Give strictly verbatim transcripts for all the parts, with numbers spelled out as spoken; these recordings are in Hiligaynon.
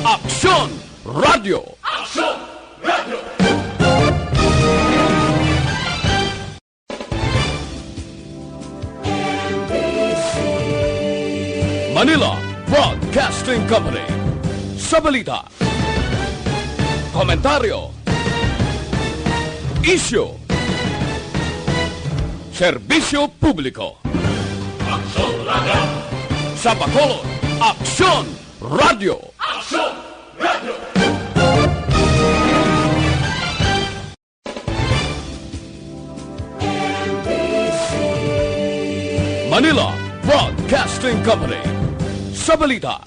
Aksyon Radio. Aksyon Radio. Manila Broadcasting Company. Sa balita, komentaryo, isyu, serbisyo publiko. Aksyon Radio. Sa Bacolod, Aksyon Radio. Aksyon Radio. Manila Broadcasting Company. Sa balita,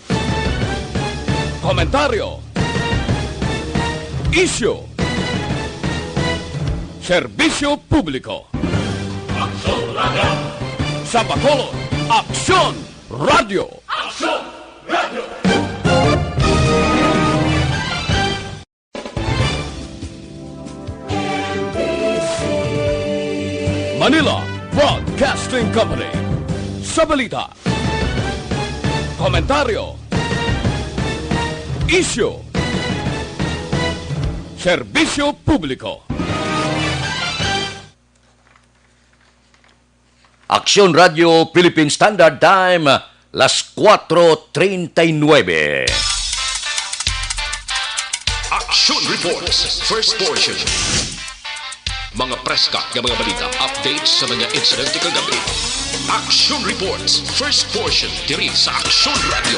komentaryo, isyu, serbisyo publiko. Aksyon Radio. Sa Bacolod, Aksyon Radio. Aksyon Radio. Manila Broadcasting Company. Sa balita, komentaryo, isyu, serbisyo publiko. Aksyon Radio Philippine Standard Time, las cuatro treinta y nueve. Action Reports, first portion. Mga preska nga mga balita, updates sa mga insidente kagabi. Action Reports, first portion, diri sa Action Radio.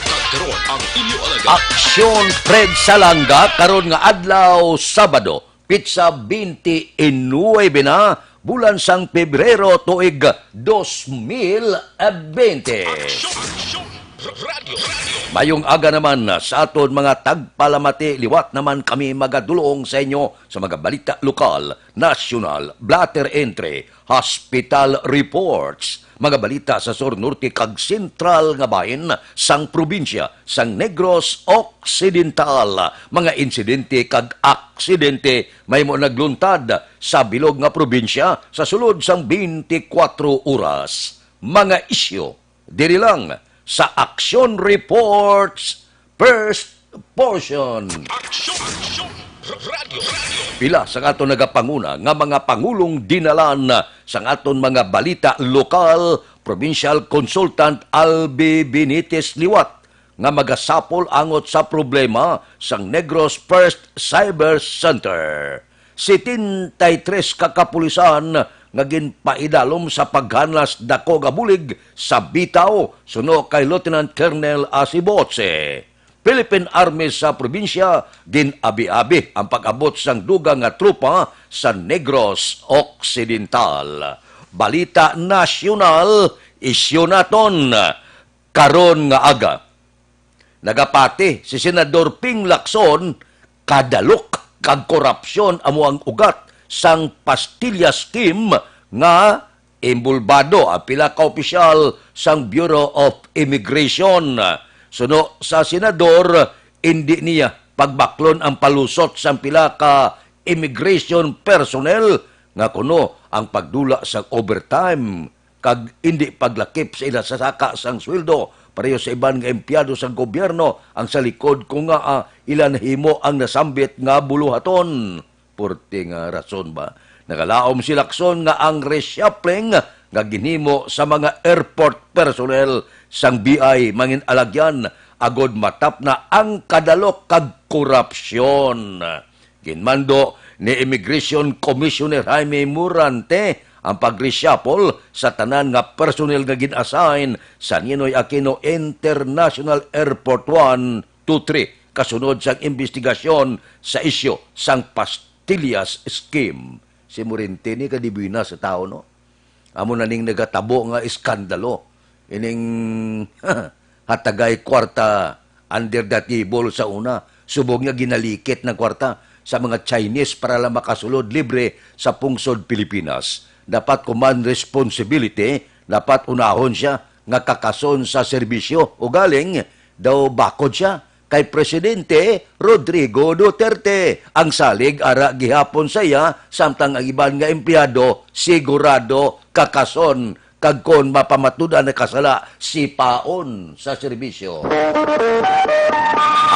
Kag karon ang inyo alagad. Aksyon Fred Salanga, karon nga adlaw, Sabado, pitsa twenty-nine na, bulan sang Pebrero, tuig dos mil bente. Aksyon, aksyon, radyo, radyo. Mayong aga naman sa aton mga tagpalamati. Liwat naman kami magadulong sa inyo sa mga balita lokal, nasyonal, blotter entry, hospital reports, mga balita sa sur, norte, kag sentral nga bahin sang probinsya sang Negros Occidental, mga insidente kag aksidente mahimo nagluntad sa bilog nga probinsya sa sulod sang twenty-four oras. Mga isyu diri lang sa Action Reports First Portion. Action, action, radyo, radyo. Pila sang aton nagapanguna nga mga pangulong dinalan sang aton mga balita lokal, Provincial Consultant Albi Benitez liwat nga magasapol angot sa problema sang Negros First Cyber Center. Setenta y tres ka kapulisan nga ginpaidalom sa paghanas dako nga bulig sa bitaw, suno kay Lieutenant Colonel Asiboche. Philippine Army sa probinsya, gin-abi-abi ang pag-abot sang dugang nga tropa sa Negros Occidental. Balita nasyonal, isyu naton karon nga aga. Nagapati si Senador Ping Lacson, kadalok kag korupsyon amo ang ugat sang Pastilya Scheme nga imbulbado ang pila ka opisyal sang Bureau of Immigration. Suno sa senador, indi niya pagbaklon ang palusot sang pila ka immigration personnel nga kuno ang pagdula sang overtime kag indi paglakip sa ila sa saka sang sweldo, pareho sa iban nga empleyado sang gobyerno, ang sa likod ko nga, ah, ila nahimo ang nasambit nga buluhaton. Purti nga rason ba? Nagalaom si Lacson nga ang reshuffling nga ginhimo sa mga airport personnel sang B I mangin alagyan agod matapna ang kadalok kag korupsyon. Ginmando ni Immigration Commissioner Jaime Morante ang pag-reshuffle sa tanan nga personnel nga gin-assign sa Ninoy Aquino International Airport one two three kasunod sang imbestigasyon sa isyu sang Pastillas Scheme. Si Morante ni kadibuena sa tawo, no? Amo na ning nagatabo nga iskandalo. Ining hatagay kwarta under the table sa una. Subong nga ginalikit ng kwarta sa mga Chinese para lang makasulod libre sa pungsod Pilipinas. Dapat command responsibility, dapat unahon siya nga kakason sa serbisyo. Ugaling, daw bakod siya kay Presidente Rodrigo Duterte. Ang salig ara gihapon sa iya, samtang ang iban nga empleyado sigurado kakason Kag kon mapamatud-an na ka sala, sipaon sa serbisyo.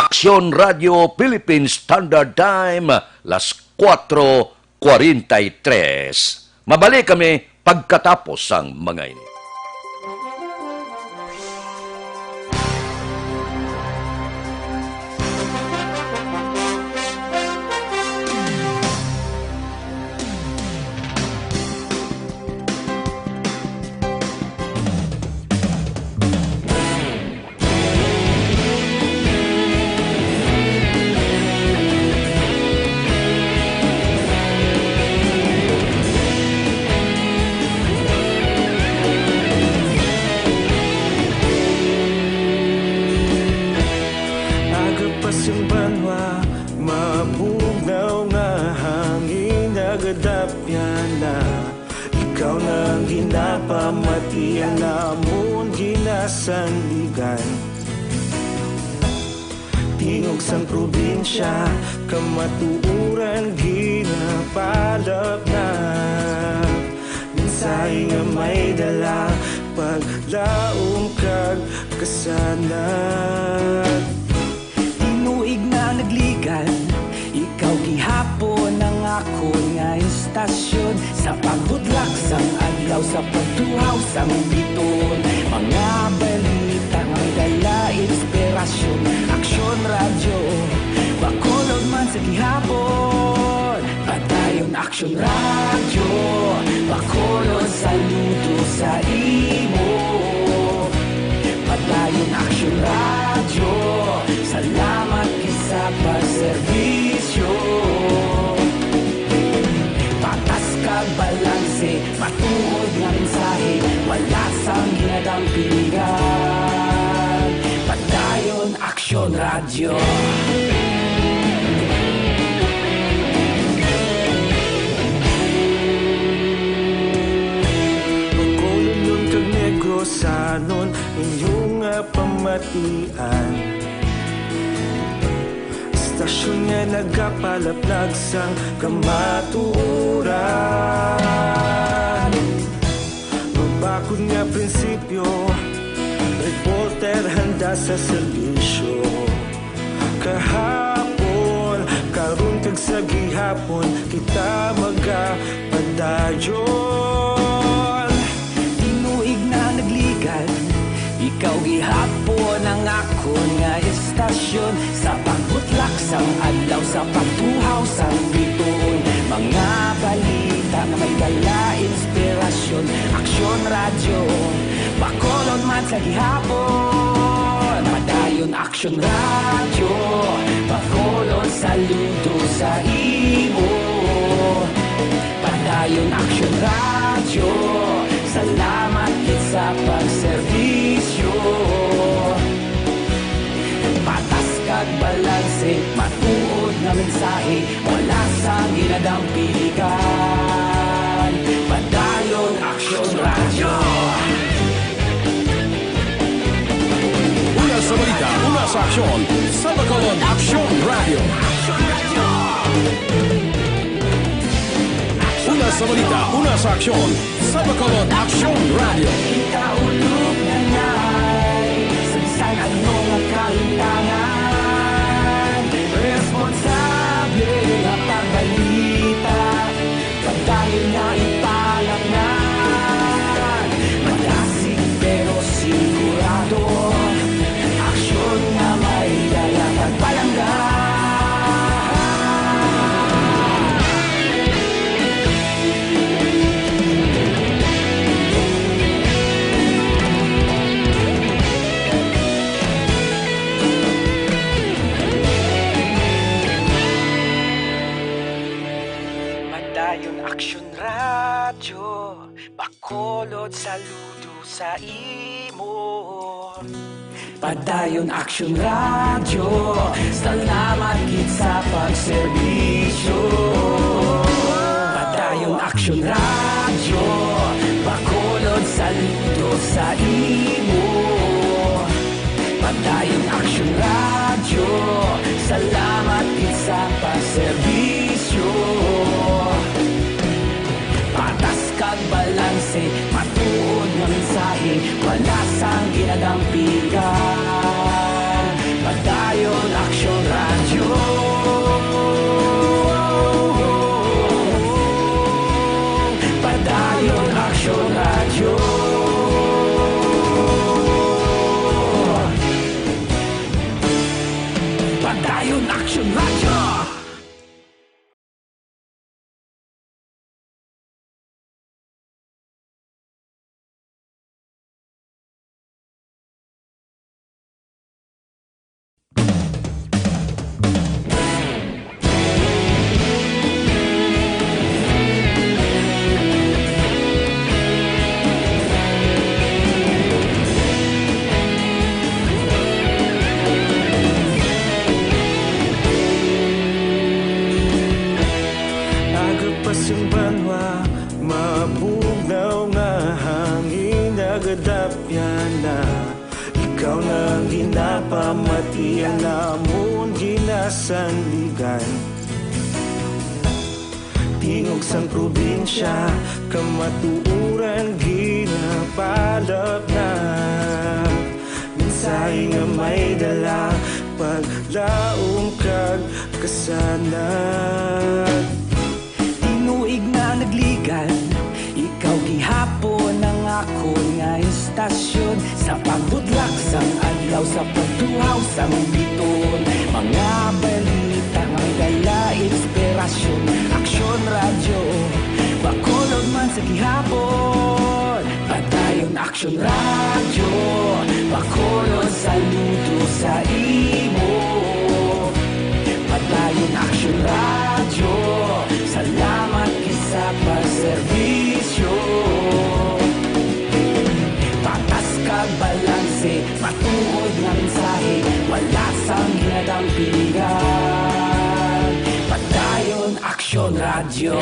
Aksyon Radio Philippine Standard Time, las cuatro cuarenta y tres. Mabalik kami pagkatapos sang mga ini. Aga pa sing banwa, mabugnaw nga hangin, nagadapyan na. Ikaw na ang ginapamati, ang amon ginasandigan. Tingog sang probinsya, kamatuoran ginapalapnap. Mensahe nga may dala, paglaom kag kasanag. Tinuig na nagligad, ikaw gihapon ang akon nga istasyon. Sa pagbutlak sang adlaw, sa pagtuhaw sang bituon, mga balita nga may dala inspirasyon. Aksyon Radyo, Bacolod man sa gihapon. Padayon Aksyon Radyo, Bacolod, saludo sa imo. Padayon Aksyon Radyo, salamat gid sa pagserbisyo. Patas kag balanse, matuod nga mensahe, wala sang ginadampingan. Padayon Aksyon Radyo. Bacolodnon kag Negrosanon, inyo nga pamatian. Istasyon nga nagapalaplag sang kamatuoran. Mabakod nga prinsipyo, reporter handa sa serbisyo. Kahapon, karon kag sa gihapon, kita magapadayon. Tinuig na nagligad, ikaw gihapon ang akon nga istasyon. Sa pagbutlak sang adlaw, sa pagtuhaw sang bituon, mga balita nga may dala inspirasyon. Aksyon Radyo, Bacolod man sa gihapon. Padayon Aksyon Radyo, Bacolod, saludo sa imo. Padayon Aksyon Radyo, salamat gid sa pagserbisyo. Patas kag balanse, matuod nga mensahe, wala sang ginadampingan. Padayon Aksyon Radyo. Una sa balita, una sa aksyon, sa Bacolod Aksyon Radyo. Una sa balita, una sa aksyon, sa Bacolod Aksyon Radyo. Kita ulog na ngay, sa bisan ano nga kahintangan, responsable nga pagbalita. Padayon nga ipalapngan, madasig pero sigurado, aksyon nga may dala kag palangga. Padayon Aksyon Radyo, Bacolod, saludo sa imo. Padayon Aksyon Radyo, salamat gid sa pagserbisyo. Padayon Aksyon Radyo, Bacolod, saludo sa imo. Padayon Aksyon Radyo, salamat gid sa pagserbisyo. Patas kag balanse, matuod Mati ang namon ginasanligan. Tingog sang probinsya, kamatuoran ginapalapnag. Mensahe nga may dala, paglaom kag kasanag. Tinuig na nagligan, ikaw gihapon ang akon nga istasyon. Sa pagbutlak sang adlaw, sa pagtuhaw sang biton, mga balita may dala inspirasyon. Aksyon Radyo, Bacolod man sa gihapon. Padayon Aksyon Radyo, Bacolod, saludo sa imo. Padayon Aksyon Radyo, salamat kay sa pagserbisyo. Patas kag balanse, matuod nga mensahe, wala sang ginadampingan. Padayon Aksyon Radyo.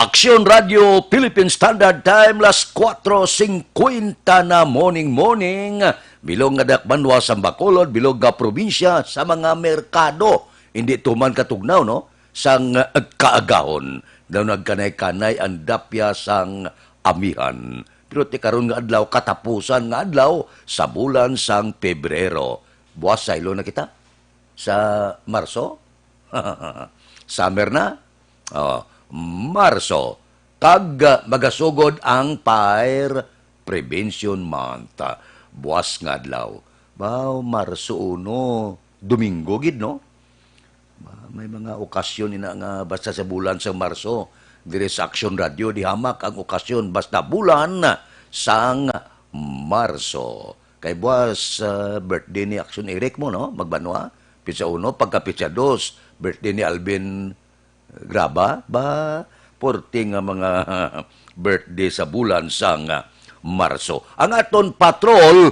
Aksyon Radyo Philippine Standard Time, las kuwatro singkwenta na morning, morning. Bilog nga dakbanwa sa Bacolod, bilog nga probinsya sa mga merkado. Hindi tuman katugnaw, no? Sang, uh, kaagahon. Daw nagkanay-kanay ang dapya sang amihan. Pero ti karon nga adlaw, katapusan nga adlaw sa bulan sang Pebrero. Buwas saylo na kita sa Marso. Summer na. Oh, Marso. Kag, ah, magasugod ang Fire Prevention Month. Ah, buwas nga adlaw. Baw, Marso uno, Domingo gid, no? Ba, may mga okasyon ina nga basta sa bulan sa Marso. Diri sa Aksyon Radyo, di hamak ang okasyon basta bulan sang Marso. Kay buwas, ah, birthday ni Aksyon Eric mo, no? Magbanwa. Pitsa uno, pagka pitsa dos, birthday ni Alvin Graba. Ba, porte nga mga birthday sa bulan sang, ah, Marso. Ang aton patrol,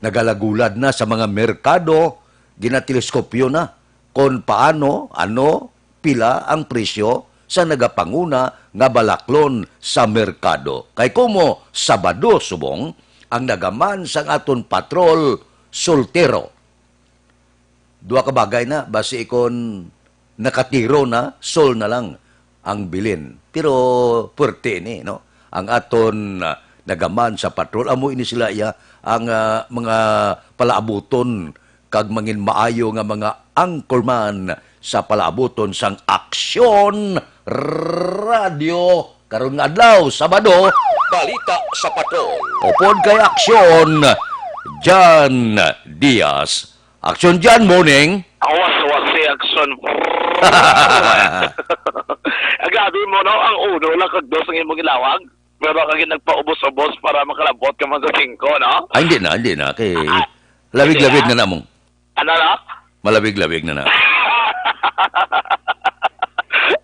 nagalagulad na sa mga merkado, ginateleskopyo na kon paano, ano, pila ang presyo sa nagapanguna nga balaklon sa merkado. Kay kumo Sabado subong ang nagaman sang aton patrol, soltero. Duha ka bagay na, basi kon nakatiro na, sol na lang ang bilin. Pero puwerte ini, no? Ang aton, ah, nagaman sa patrol, amo ini sila iya, ang, ah, mga palaabuton kag mangin maayo nga mga anchorman sa palaabuton sang Aksyon Radyo karon nga adlaw, Sabado. Balita sa Patrol. Upod kay Aksyon, Jan Diaz. Aksyon Jan, morning. Awas, awas si Aksyon. Ang grabe mo, no? Ang uno lang kag dos ang imong ilawag. Pero ka gid nagpaubos-ubos para makalabot ka man sa singko, no? Ay, hindi na, hindi na. Kay Ah, lawig-lawig hindi na. na namong. Ano, no? Malawig-lawig na na.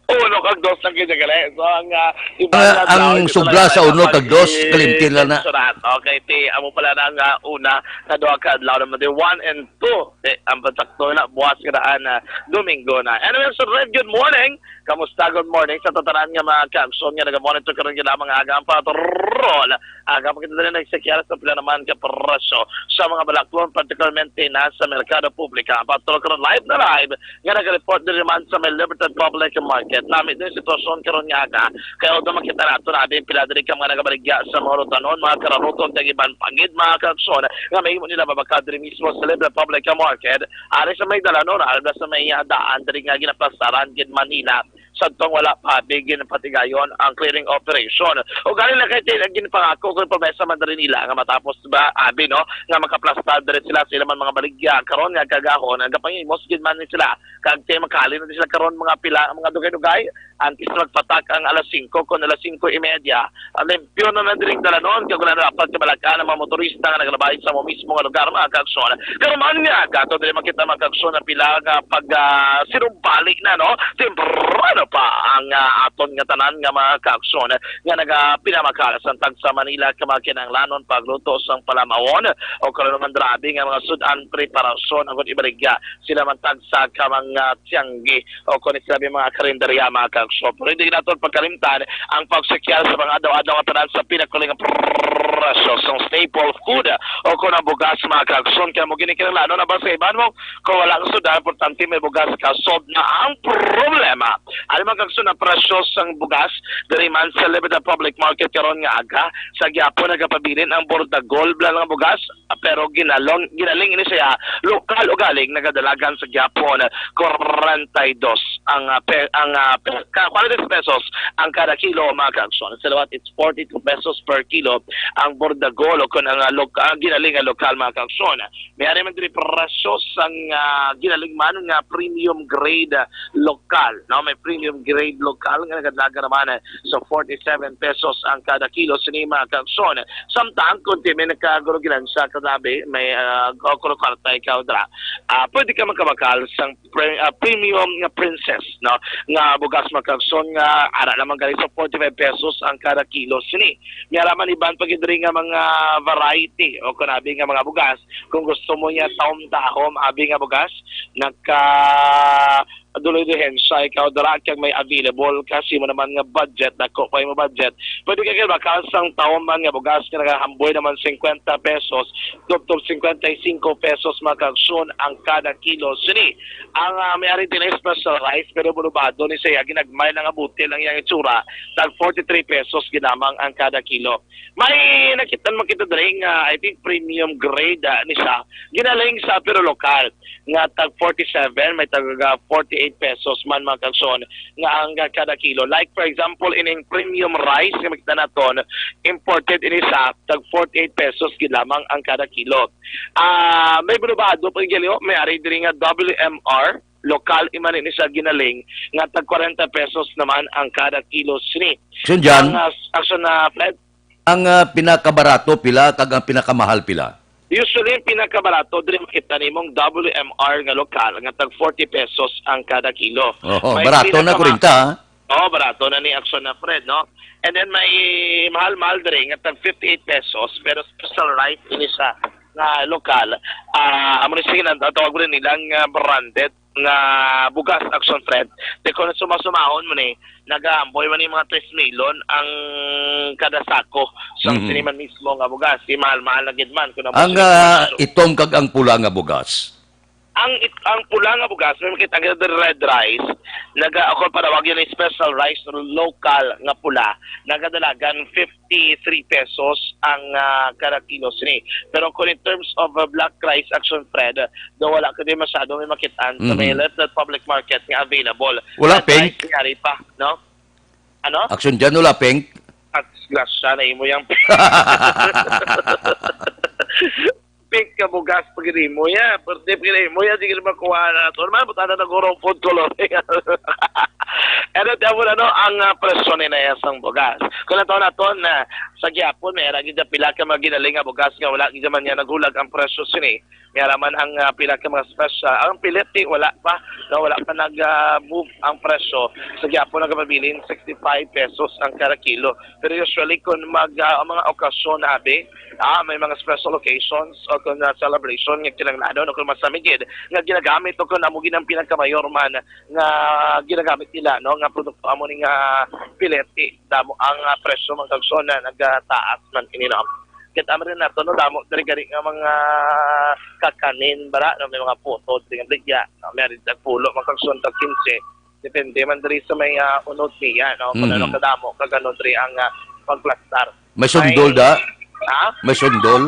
Uno kag dos lang gid gali. So, ang, ah, iba Ang, na ang daw, hindi sobra talaga sa uno kag dos, kalimti lang na. Mensurat. Okay, ti, amo pala na nga una, sa duha ka adlaw naman, di one and two. Ti, ang pagsakto na, buwas ka daan na Domingo na. Anyway, so, Red, good morning. Kamusta? Good morning sa tatanan nga mga kaagsoon nga naga-monitor karon nga mga aga ang patrol. Aga pa kita dali nagsakyara sa pila naman ka presyo sa mga balaklon, particularmente na sa merkado publika. Patrol karon live na live nga naga-report diri man sa may Libertad Public Market. Lami din sitwasyon karon nga aga. Kaya although makita nato na abi pila diri ka mga nagabaligya sa mga rutanon, mga kararuton, kag iban pangid mga kaagsoon nga mahimo nila mabakal diri mismo sa Libertad Public Market. Ari sa may dalanon, ari na sa may, ah, daan diri nga ginaplastaran gid man nila. Sadtong wala pa abi ginpatigayon ang clearing operation. O gani na kay tin-, ginpangako ko promesa man diri nila nga matapos ba abi, no, nga makaplastar diri sila sa ilang mga baligya karon nga kagahon, nagapangimos gid man ni sila kag ti makali na di sila karon mga pila, mga dugay-dugay antes magpatak ang alas singko kon alas singko y media. Ah, limpyo na na diri ang dalanon, kag wala na dapat kabalaka ang mga motorista nga nagalabay sa mo mismo nga lugar, mga kaagsoon. Pero man nga, kato diri makita, mga kaagsoon, na pila nga pag, ah, sinumbali na, no? Temprano pa ang, ah, aton nga tanan nga mga kaaksyon nga nagapinamakal sa tagsa Manila ka mga kinahanglanon pagluto sang palamawon o karon man grabe nga mga sud-an preparasyon agud ibaligya sila man tagsa ka mga tiyanggi o kung sinabi mga karinderya mga kaaksyon. Pero hindi naton pagkalimtan ang pagsekyar sa mga adlaw-adlaw nga tanan sa pinakaling presyo sang staple food o kung ang bugas mga kaaksyon kaya mo ginikinahanglanon na ba sa iban mo kung wala ka sud-an importante may bugas ka solve na ang problema. Ano man kagsun ang presyo sang bugas diri man sa Libertad Public Market karon nga aga? Sa gihapon nagapabilin ang Bordagol brand nga bugas, pero ginalong ginaling ini siya lokal o galing nagadalagan sa gihapon kwarenta y dos ang ah, pe, ang ah, pe, ka- kwarenta y dos pesos ang kada kilo mga kagsun. Sa liwat it's forty-two pesos per kilo ang Bordagol o kun ang ah, lok, ang ginaling nga lokal mga kagsun. May ari man diri presyo sang ah, ginaling man nga premium grade ah, lokal, no? May premium grade lokal nga nagalaga naman eh, sa forty-seven pesos ang kada kilo sini mga kagson. Samtang kung ti may nagkaguro ginansya kagabi, may uh, kwarta ikaw dra. Ah, pwede ka magkabakal sang pre- ah, premium nga princess, no? Nga bugas mga kagson nga ara naman gali sa forty-five pesos ang kada kilo sini. May ara man iban pa gid diri nga mga variety o kunabi nga mga bugas kung gusto mo niya taom-taom abi nga bugas, nagka duloy dihensya ikaw dara kag may available kasi mo naman nga budget, dako pa imo budget. Pwede ka kay bakal sang taom man nga bugas nga nagahamboy naman cincuenta pesos, tubtob cincuenta y cinco pesos mga kagsun ang kada kilo. Sini ang ah, may ari din special rice pero bulubado ni siya ginagmay na nga butil ang iyang itsura, tag forty-three pesos ginamang ang kada kilo. May nakita man kita diri nga I think premium grade ah, ni siya. Ginaling sa pero lokal nga tag forty-seven, may tag ah, forty-eight pesos man mga kagson nga ang ah, kada kilo. Like for example, ining premium rice nga makita naton, imported ini sa tag forty-eight pesos gid lamang ang kada kilo. Ah, may bulubado pa gid, may ari diri nga W M R lokal iman ini sa ginaling nga tag kwarenta pesos naman ang kada kilo sini. Sunjan, ang uh, action na Fred, ang ah, pinakabarato pila kag ang pinakamahal pila? Usually, ang pinakabarato diri makita nimong W M R nga lokal nga tag forty pesos ang kada kilo. Oho, may barato na pinakama- kurinta, ha? Oh, barato na ni Action na Fred, no? And then may mahal-mahal diri nga tag fifty-eight pesos pero special rice ini sa nga lokal. Ah, amo ni sige na tawag rin nilang ah, branded nga bugas Action Fred. Di ko na sumasumahon mo ni nagaamboy man yung mga tres milyon ang kada sako sa Mhm. siniman mismo nga bugas. Di mahal-mahal na gid man kung ang Ang ah, presyo. Itom kag ang pula nga bugas. Ang it- ang pula nga bugas, may makita ang red rice, naga ako panawag yun yung special rice local nga pula, nagadalagan fifty-three pesos ang ah, kada kilo sini. Pero kung in terms of ah, black rice Action Fred, do wala ko din masyado may makitaan sa may Mhm. left public market nga available. Wala, Red pink? Rice, yari pa, no? Ano? Action dyan, wala, pink? At disgrasya na imo yung pink ka bugas pag mo ya. Birthday pag mo ya, di ka na makuha na. Ito naman, buta na nagurong food color. Ano, tiyan mo na, no? Ang ah, presyo ni na sang bugas. Kung nato nato na sa gihapon, may ara gid pila ka mga ginaling nga bugas nga wala gid man niya naghulag ang presyo sini. May ara man ang ah, pila ka mga special. Ang pilit, eh, wala pa. No, wala pa nag-move ang presyo. Sa gihapon, nagpabilin sixty-five pesos ang kada kilo. Pero usually, kung mag, ah, ang mga okasyon, abi, ah, may mga special occasions o kung ah, celebration nga kinanglanon o kung masamigid nga ginagamit o kung amo gid ang pinakamayor man nga ginagamit nila, no, nga produkto amo ni nga pilit, eh, damo ang ah, presyo mga kagson na nagataas man ini, no. Kita man rin nato, no, damo diri gani nga mga kakanin bara, no, may mga puto diri nga bligya, no, may ari tag pulo mga kagson tag quince. Depende man diri sa may ah, unod niya, no, kung ano Mhm. kadamo kag ano diri ang ah, pagplastar. May sundol da? Ha? May sundol?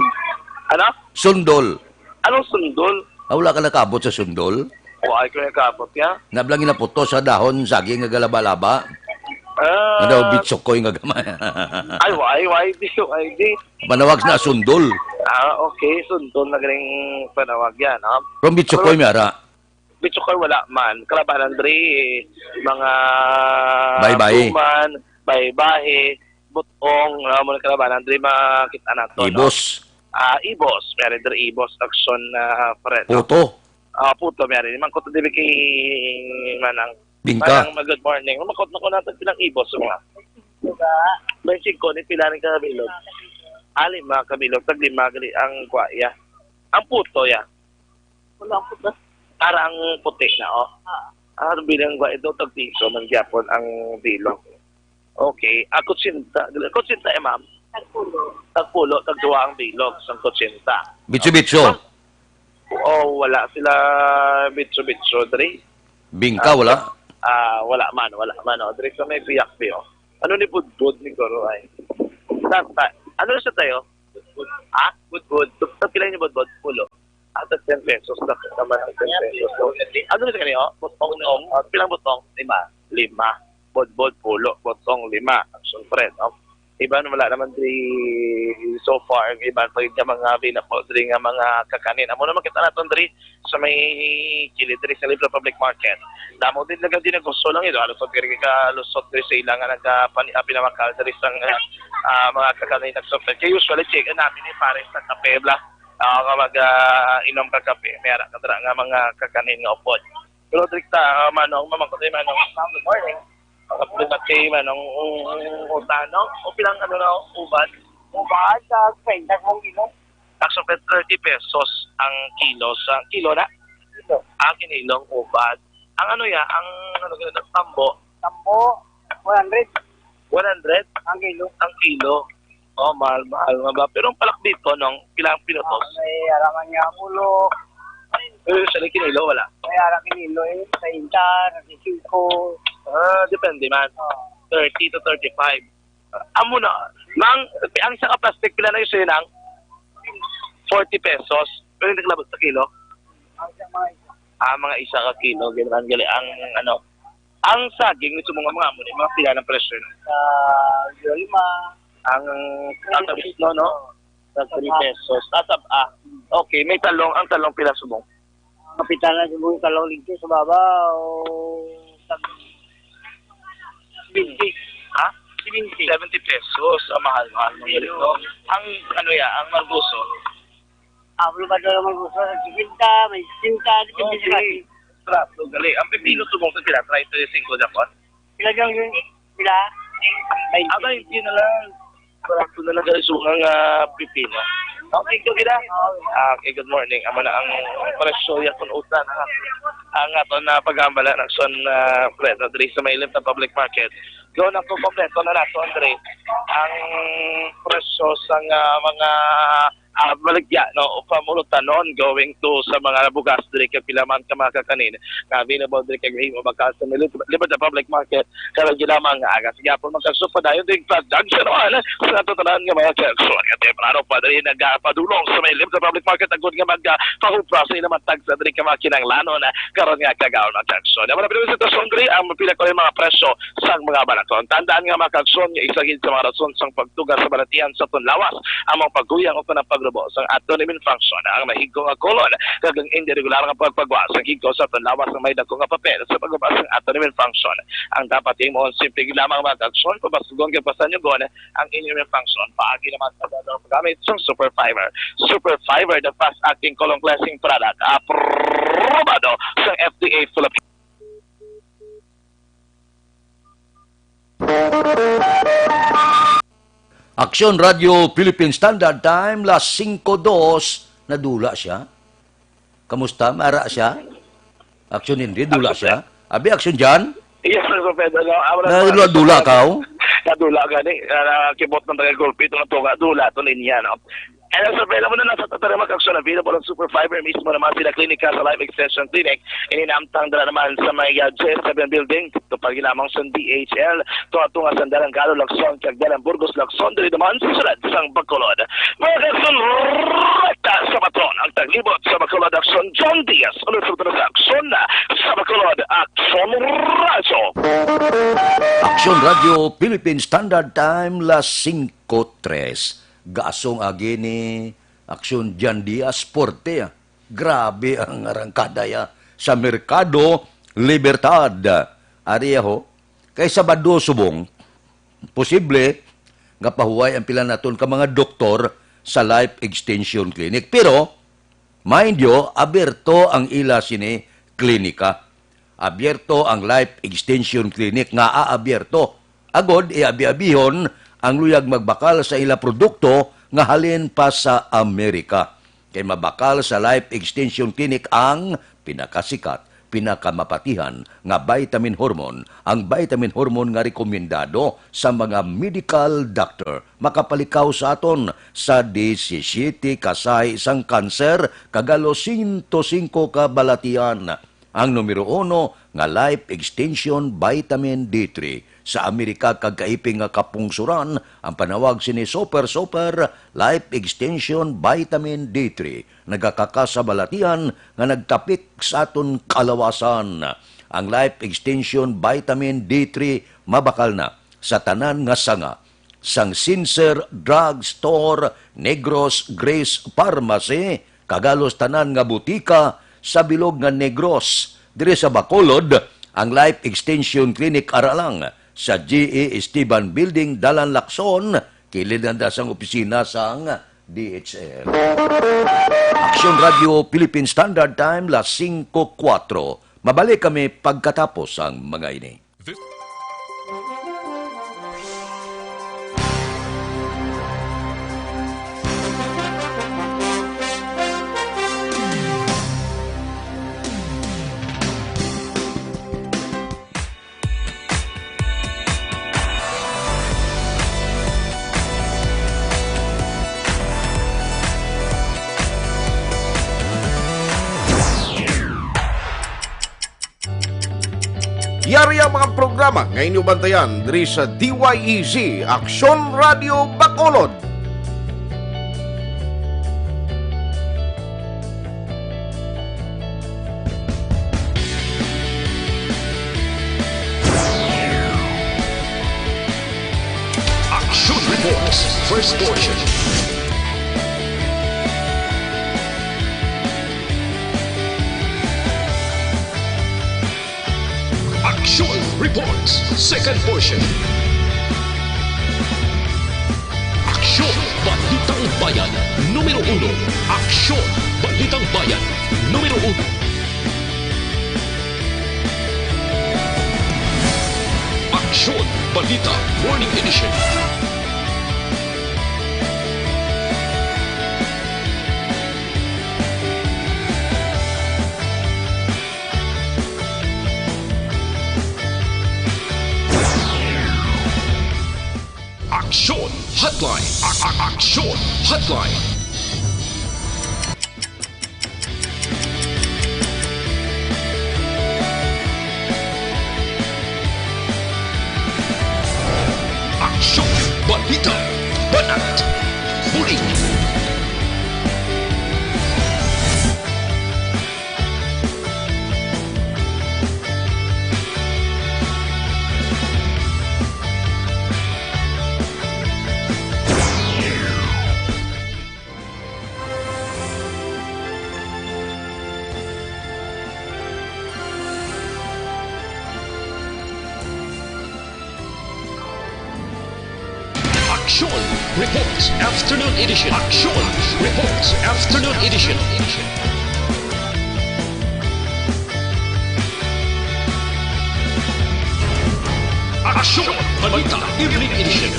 Ano? Sundol. Anong sundol? Ah, wala ka nakabot sa sundol? Wala ko nakabot ya. Nablang ginaputo sa dahon saging nga galaba-laba. Ah, Ano, bitsokoy nga gamay. Ay, why, why di, why di? Panawag na sundol. Ah, okay, sundol na galing panawag yan, ha? From bitsokoy, may ara. Bitsokoy wala man. Kalabanan diri, mga Baybayi. Tuman, baybayi, butong, ah, mga kalabanan diri makita nato, no? Ibos. Ah, ibos, may ari diri ibos, action, ah, friend, no? Puto. Ah, puto, may ari. Di man ko to dili kay manang Bingka. Manang, good morning. Makot na ko na tag pilang ibos sa mga. May singko ni pila ni kabilog. Ali, mga kabilog, tag lima gali ang kwaya. Ang puto, ya. Wala ang puto. Para ang puti na, oh. Ah. Ah, bilang kwaya ito, tag piso man gyapon ang bilog. Okay. Ah, kutsinta. Kutsinta, eh, ma'am. Tagpulo. Tagpulo, tagduwa ang bilog, sang kutsinta. Bitso-bitso. Ma'am, oh, wala sila bitso-bitso, dre. Bingka, ah, wala? Ah, wala man, wala man, oh. Dre sa may biyak, bi, oh. Ano ni budbud ni Goro ay? Tata, ano na sa tayo? Ha? Budbud. Sa pila ni budbud? Pulo. Ang tag ten pesos na naman ang ten pesos. So, ano na sa kanya, oh? Butong, oh. Ah, pilang butong? Lima. Lima. Budbud, pulo. Butong, lima. Ang siyempre, no? Iban, wala naman diri so far. Iban pa yun nga mga available diri nga mga kakanin. Amo naman kita naton diri sa may kilid diri sa Libra Public Market. Damo din lang din gusto lang ito. Halos diri ka lusot diri sa ilang nga nagpani-, ah, pinamakal diri sa, ah, mga kakanin nagsupply. Kaya usually, check namin ni pare sa kape bla. Ah, nga mag, ah, inom ka kape. May ara ka dira nga mga kakanin nga upod. Pero diri ta, ah, Manong, mamangkot ay Manong. Good morning. Ang problema kay Manong, um, utano. O pilang ano na, ubad? Ubad, ah, treinta kung kilo. Takso pa thirty pesos ang kilo sa, kilo na? Kilo. Ah, kinilong ubad. Ang ano ya, ang ano, tambo? Tambo, one hundred. One hundred? Ang kilo. Ang kilo. Oh, mahal, mahal nga ba? Pero ang palakbito, nong, pila ang pinutos? Ah, may araman nga, ulo. Eh, sa kinilo, wala. May ara kinilo, eh, treinta, treinta y cinco. Ah, depende man. Oh. Thirty to thirty-five. Ah, amo na. Nang, ang isa ka plastic, pila na yung sa'yo, nang? Forty pesos. Pero hindi naglabot sa kilo? Ang isa, mga isa. Ah, mga isa ka kilo. Ganyan, gali. Ang, ano, ang saging, gusto mo nga mga amo, mga pila ng presyo, no? Sa lima. Ang, ang kabis, no, no? Sa three pesos. Ah, sab-, ah, okay, may talong. Ang talong pila subong? Kapital na subong talong dito sa baba o sa seventy. Ha? Seventy. Seventy pesos. Ah, mahal, mahal. Ang, ano ya, ang margoso? Ah, wala ba daw ang margoso? Sa sesenta, may sesenta, depende sa klase. Trato, gali. Ang pipino subong sa pila? Treinta y cinco, Japon? Pila daw yun? Pila? Twenty. Ah, twenty na lang. Barato na lang, guys, ang, ah, pipino. Okay, ito kita. Ah, okay, good morning. Amo na ang presyo ya kun utan, ha. Ang aton na pag-aambala na son, ah, presyo diri sa may Limta Public Market. Doon ang kumpleto na nato, Andre. Ang presyo sa, ah, mga ah, baligya, no, o pamulutanon going to sa mga bugas diri kay pila man ka mga kakanin nga available diri kay Green o Bakal sa may Lib-, Libertad Public Market. Karong lamang nga aga sa gihapon, magkagso padayon ding production naman sa ato tanan nga mga kagso. Nga temprano pa diri nagapadulong sa may Libertad Public Market agud nga magpahubra sa ilang mga tagsa diri ka mga kinahanglanon karon nga kagaon, mga kagso. Naman ang sitwasyon diri, ang pila ko yung mga presyo sang mga balaton. Tandaan nga, mga kagson, nga isa gid sa mga rason sang pagtuga sa balatian sa aton lawas ang mga paghuyang o kanang pagrubo sang autoimmune function, ang nahigko nga colon, kag ang indi regular nga pagpagwa sang higko sa aton lawas ang may dako nga papel sa pagrubo sang autoimmune function. Ang dapat himuon, simple gid lamang, mga kagson, pabaskugon kag pasanyugon ang immune function. Paagi naman sa paggamit sang Super Fiber. Super Fiber, the fast-acting colon cleansing product, aprobado sa F D A Philippines. Aksyon Radio Philippine Standard Time, las singko dos, nadula siya. Kamusta? Mara siya? Aksyon hindi, dula siya. Abi, Aksyon Jan? Yes, Sir Pedro, no? Ah, wala Nadula, dula ka, oh? Nadula gani. Ah, kibot ng taga-gulpi, ito na to nga, dula, to niya, no? And Sir Pedro, muna nasa tatarima, Aksyon, available ang Super Fiber mismo naman sila klinika sa Life Extension Clinic. Ininamtang dala naman sa may, ah, J seven Building, ito pa lamang sa D H L. Tunga-tunga sa Dalan Galo, Lacson, kag Dalan Burgos, Lacson, diri naman sa siyudad sang Bacolod. Mga Aksyon, rekta sa patron, ang taglibot sa Bacolod, Aksyon, John Diaz. Ulit sa patron sa Aksyon, sa Bacolod, Aksyon Radyo. Aksyon Radyo, Philippine Standard Time, las singko tres. Gasong agi ni Aksyon John Diaz, porte, ah. Grabe ang arangkada ya sa Merkado Libertad. Ari ho, kay Sabado subong, posible nga pahuway ang pila naton ka mga doktor sa Life Extension Clinic. Pero, mind you, aberto ang ila sini klinika. Abierto ang Life Extension Clinic nga aabierto. Agod, iabi-abihon ang luyag magbakal sa ila produkto nga halin pa sa Amerika. Kay mabakal sa Life Extension Clinic ang pinakasikat, pinakamapatihan nga vitamin hormone, ang vitamin hormone nga rekomendado sa mga medical doctor. Makapalikaw sa aton sa disisiyete ka sahi sang kanser kag halos sento singko ka balatian. Ang numero uno nga Life Extension Vitamin D three. Sa Amerika kag kaiping nga kapungsoran, ang panawag sini Super Super Life Extension Vitamin D three nagakaka sa balatian nga nagtapik sa aton kalawasan. Ang Life Extension Vitamin D three mabakal na sa tanan nga sanga, sang Sincere Drug Store, Negros Grace Pharmacy, kag halos tanan nga butika sa bilog nga Negros. Diri sa Bacolod, ang Life Extension Clinic ara lang sa G E Esteban Building, Dalan Lacson, kilid na sang opisina sang D H L. Aksyon Radio Philippine Standard Time, las singko kuwatro. Mabalik kami pagkatapos ang mga ini. This Yari ang mga programa nga inyo bantayan diri sa D Y E Z, Aksyon Radio Bacolod. Action Reports, first portion. Action Reports, second portion. Aksyon, Balitang Bayan, numero uno. Aksyon, Balitang Bayan, numero uno. Aksyon, Balita, Morning Edition. Aksyon Hotline. A- a- Aksyon Hotline. Aksyon, balita, banat, bulig. Aksyon Reports Afternoon Edition. Aksyon Reports Afternoon Edition. Aksyon Balita Evening Edition.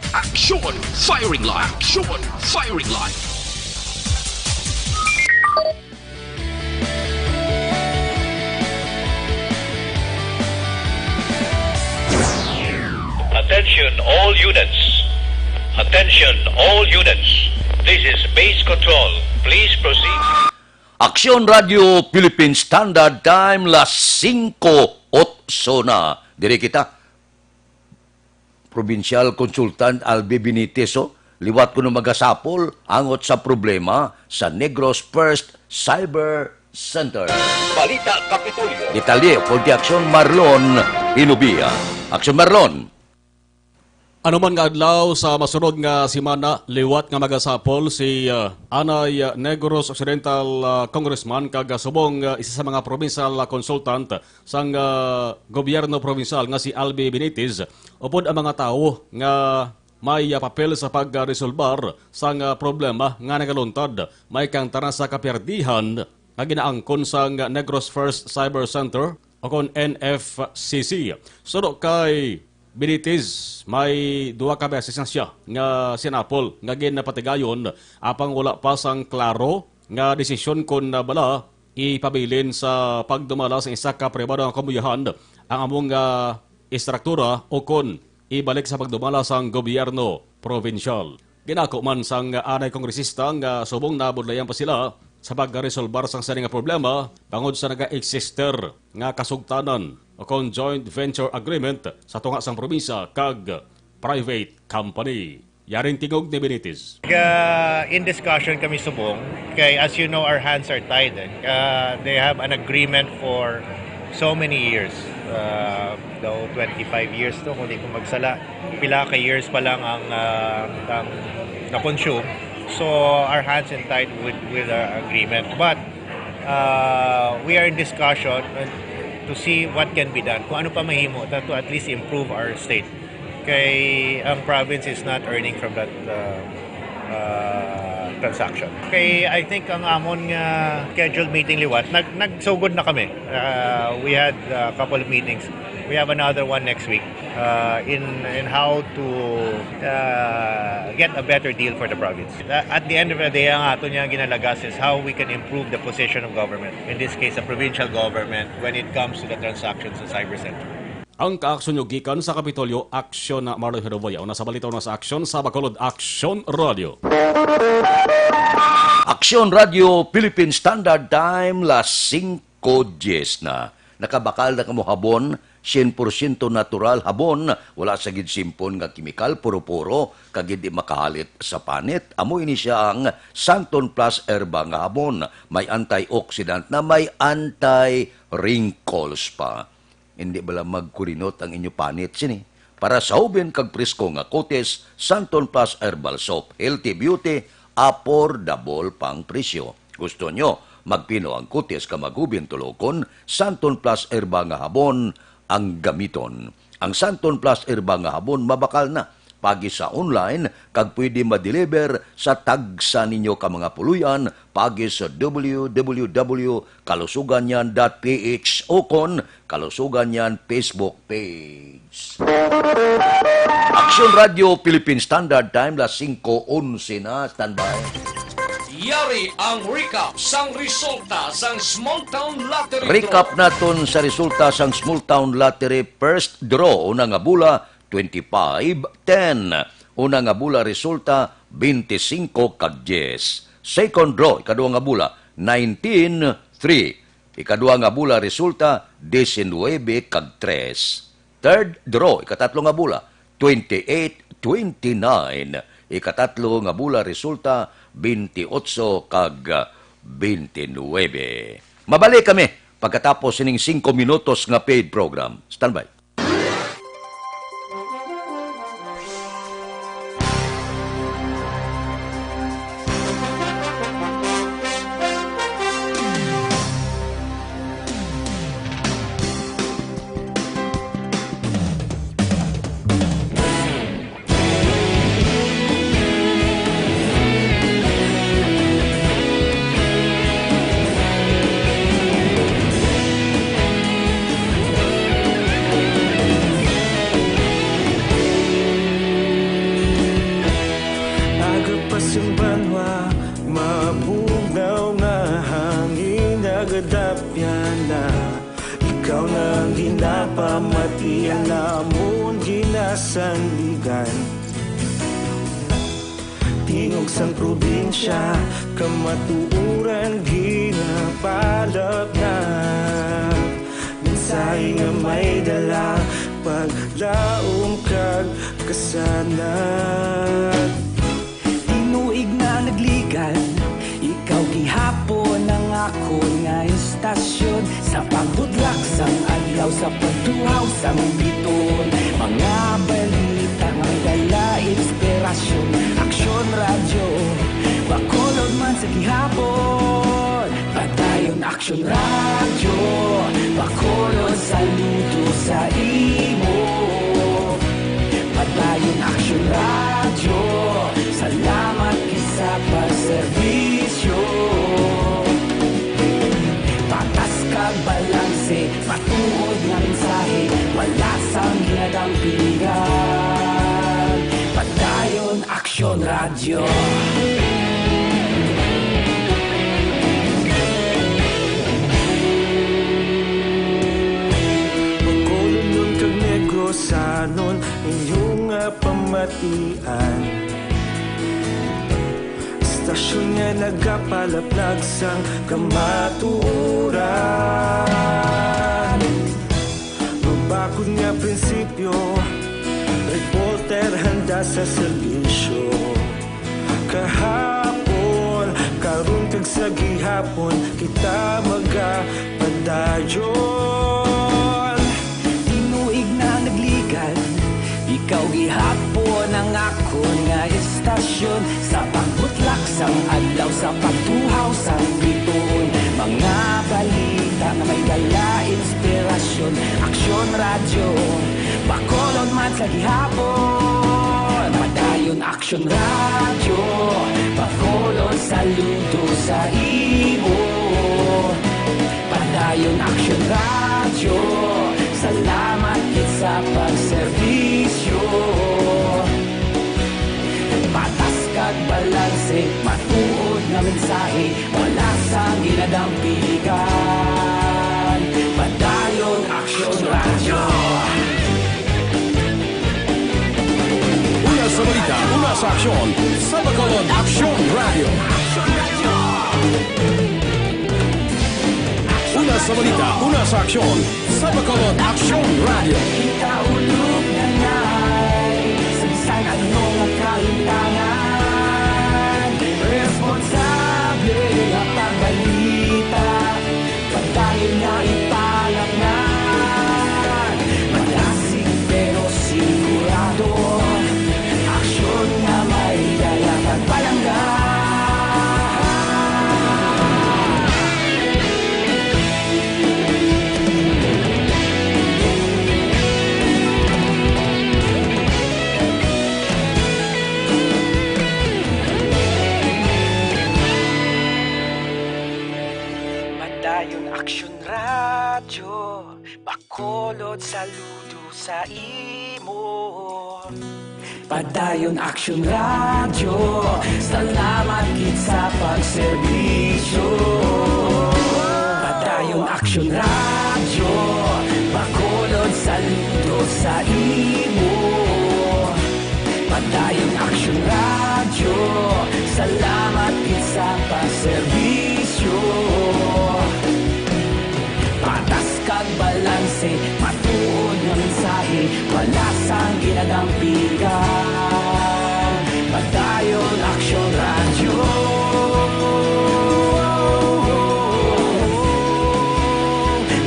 Aksyon Firing Line. Aksyon Firing Line. Attention all units. Attention all units. This is Base Control. Please proceed. Aksyon Radio Philippine Standard Time, las singko otso na. Diri kita. Provincial Consultant Albi Benitez, oh. Liwat kuno magasapol angot sa problema sa Negros First Cyber Center. Balita Kapitolyo. Detalye, Korte Aksyon Marlon Hinubia. Aksyon Marlon. Ano man nga adlaw sa masunod nga semana, liwat nga magasapol si, ah, anay, ah, Negros Occidental, ah, Congressman kag, ah, subong, ah, isa sa mga provincial, ah, consultant sang, ah, gobyerno provincial nga si Albi Benitez, upod ang mga tawo nga may, ah, papel sa pagresolbar sang, ah, problema nga nagaluntad may kang tanan sa kapiyerdihan nga ginaangkon sang Negros First Cyber Center o kon N F C C. Suno kay Benitez, may duha ka beses na siya nga sinapol nga ginapatigayon, apang wala pa sang klaro nga desisyon kon bala ipabilin sa pagdumala sa isa ka pribado nga kamuyahan ang among, ah, istruktura o kon ibalik sa pagdumala sang gobyerno probinsyal. Ginako man sang anay kongresista nga subong nabudlayan pa sila sa pagresolbar sang sini nga problema bangod sa naga-eksister nga kasugtanan o kon joint venture agreement sa tunga sang probinsya kag private company. Yaring tingog ni Benitez. Uh, in discussion kami subong, kay as you know, our hands are tied. Eh. Uh, they have an agreement for so many years. Uh, daw twenty-five years to, kung di ko magsala. Pila ka years pa lang ang, uh, ang na-consume. So, our hands are tied with, with the agreement. But, uh, we are in discussion to see what can be done. Kung ano pa mahimo ta to at least improve our state. Kay ang province is not earning from that, uh, uh, transaction. Kay I think ang amon nga scheduled meeting liwat, nag-, nagsugod na kami. Uh, we had a couple of meetings. We have another one next week, uh, in, in how to, uh, get a better deal for the province. Uh, at the end of the day, ang ato niya ginalagas is how we can improve the position of government, in this case, the provincial government, when it comes to the transactions sa cyber center. Ang kaaksyon nyo gikan sa Kapitolyo, Aksyon na Marlon Heroboy. Una sa balita, una sa aksyon sa Bacolod, Aksyon Radio. Aksyon Radio, Philippine Standard Time, las singko dies na. Nakabakal na kamo habon, sien porsyento natural habon, wala sa gid simpon nga kemikal, puro-puro, kag hindi makahalit sa panit. Amo ini siya ang Santon Plus Herba nga habon. May antioxidant na, may anti-wrinkles pa. Hindi bala magkurinot ang inyo panit sini? Para sa hubin kag presko nga kutis, Santon Plus Herbal Soap, healthy beauty, affordable pang presyo. Gusto nyo magpino ang kutis ka maghubin tulokon? Santon Plus Herba nga habon ang gamiton. Ang Santon Plus Herba nga habon mabakal na. Pagi sa online, kag pwede ma-deliver sa tagsa ninyo ka mga puloy-an, pagi sa W W W kalusuganyan dot P H o kon Kalusuganyan Facebook page. Aksyon Radio Philippine Standard Time, las singko onse na. Standby. Yari ang recap sang resulta sang Small Town Lottery Recap Draw. Naton sa resulta sang Small Town Lottery First Draw, una nga bula, twenty-five ten. Una nga bula resulta, twenty-five kag diyes. Second draw, ikadua nga bula, nineteen three. Ikadua nga bula resulta, diecinuebe kag tres. Third draw, ikatatlo nga bula, twenty-eight twenty-nine. Ikatatlo nga bula resulta, twenty-eight kag twenty-nine. Mabalik kami pagkatapos sining singko minutos nga paid program. Standby. Agapas ang banwa, mabugnaw nga hangin, nagadapyan na. Ikaw na ang ginapamati, ang amon ginasandigan. Tingog sang probinsya, kamatuoran ginapalapnap. Mensahe nga may dala, paglaom kag kasanag. Tinuig na nagligan, ikaw gihapon ang akon nga istasyon. Sa pagbudlak sang adlaw, Sa pagtuhaw sang biton, mga balita nga may dala inspirasyon. Aksyon Radyo, Bacolod man sa gihapon. Padayon Aksyon Radyo, Bacolod saludo sa imo. Padayon Aksyon Radyo, salamat gid sa pagserbisyo. Patas kag balanse, matuod nga mensahe, wala sang ginadampigan. Padayon Aksyon Radyo. Bacolodnon kag Negrosanon, inyo nga pamatian. Istasyon nga nagapalaplag sang kamatuoran. Mabakod nga prinsipyo, reporter handa sa serbisyo. Kahapon, karon kag sa gihapon, kita magapadayon. Tinuig na nagligan, ikaw gihapon ang akon nga istasyon. Sa pagbutlak sang adlaw, sa pagtuhaw sang bituon, mga balita nga may dala inspirasyon. Aksyon Radyo, Bacolod man sa gihapon. Padayon Aksyon Radyo, Bacolod saludo sa imo. Padayon Aksyon Radyo, salamat gid sa pagserbisyo. Patas kag balanse, matuod nga mensahe, wala sang ginadampigan. Padayon Aksyon Radyo. Una sa balita, una sa aksyon, sa Bacolod Aksyon Radyo. Una sa balita, una sa aksyon, sa Bacolod Aksyon Radyo. Kita ulog na ngay, sa bisan ano nga kahintangan, responsable nga pagbalita. Padayon nga ipalatngan, malasig pero sigurado. Aksyon nga may dala kag palangga. Padayon Aksyon Radyo, Bacolod saludo sa imo. Padayon Aksyon Radyo, salamat gid sa pagserbisyo. Padayon Aksyon Radyo, Bacolod saludo sa imo. Padayon Aksyon Radyo, salamat gid sa pagserbisyo. Patas kag balanse, matuod nga mensahe, wala sang ginadampigan. Padayon Aksyon Radyo.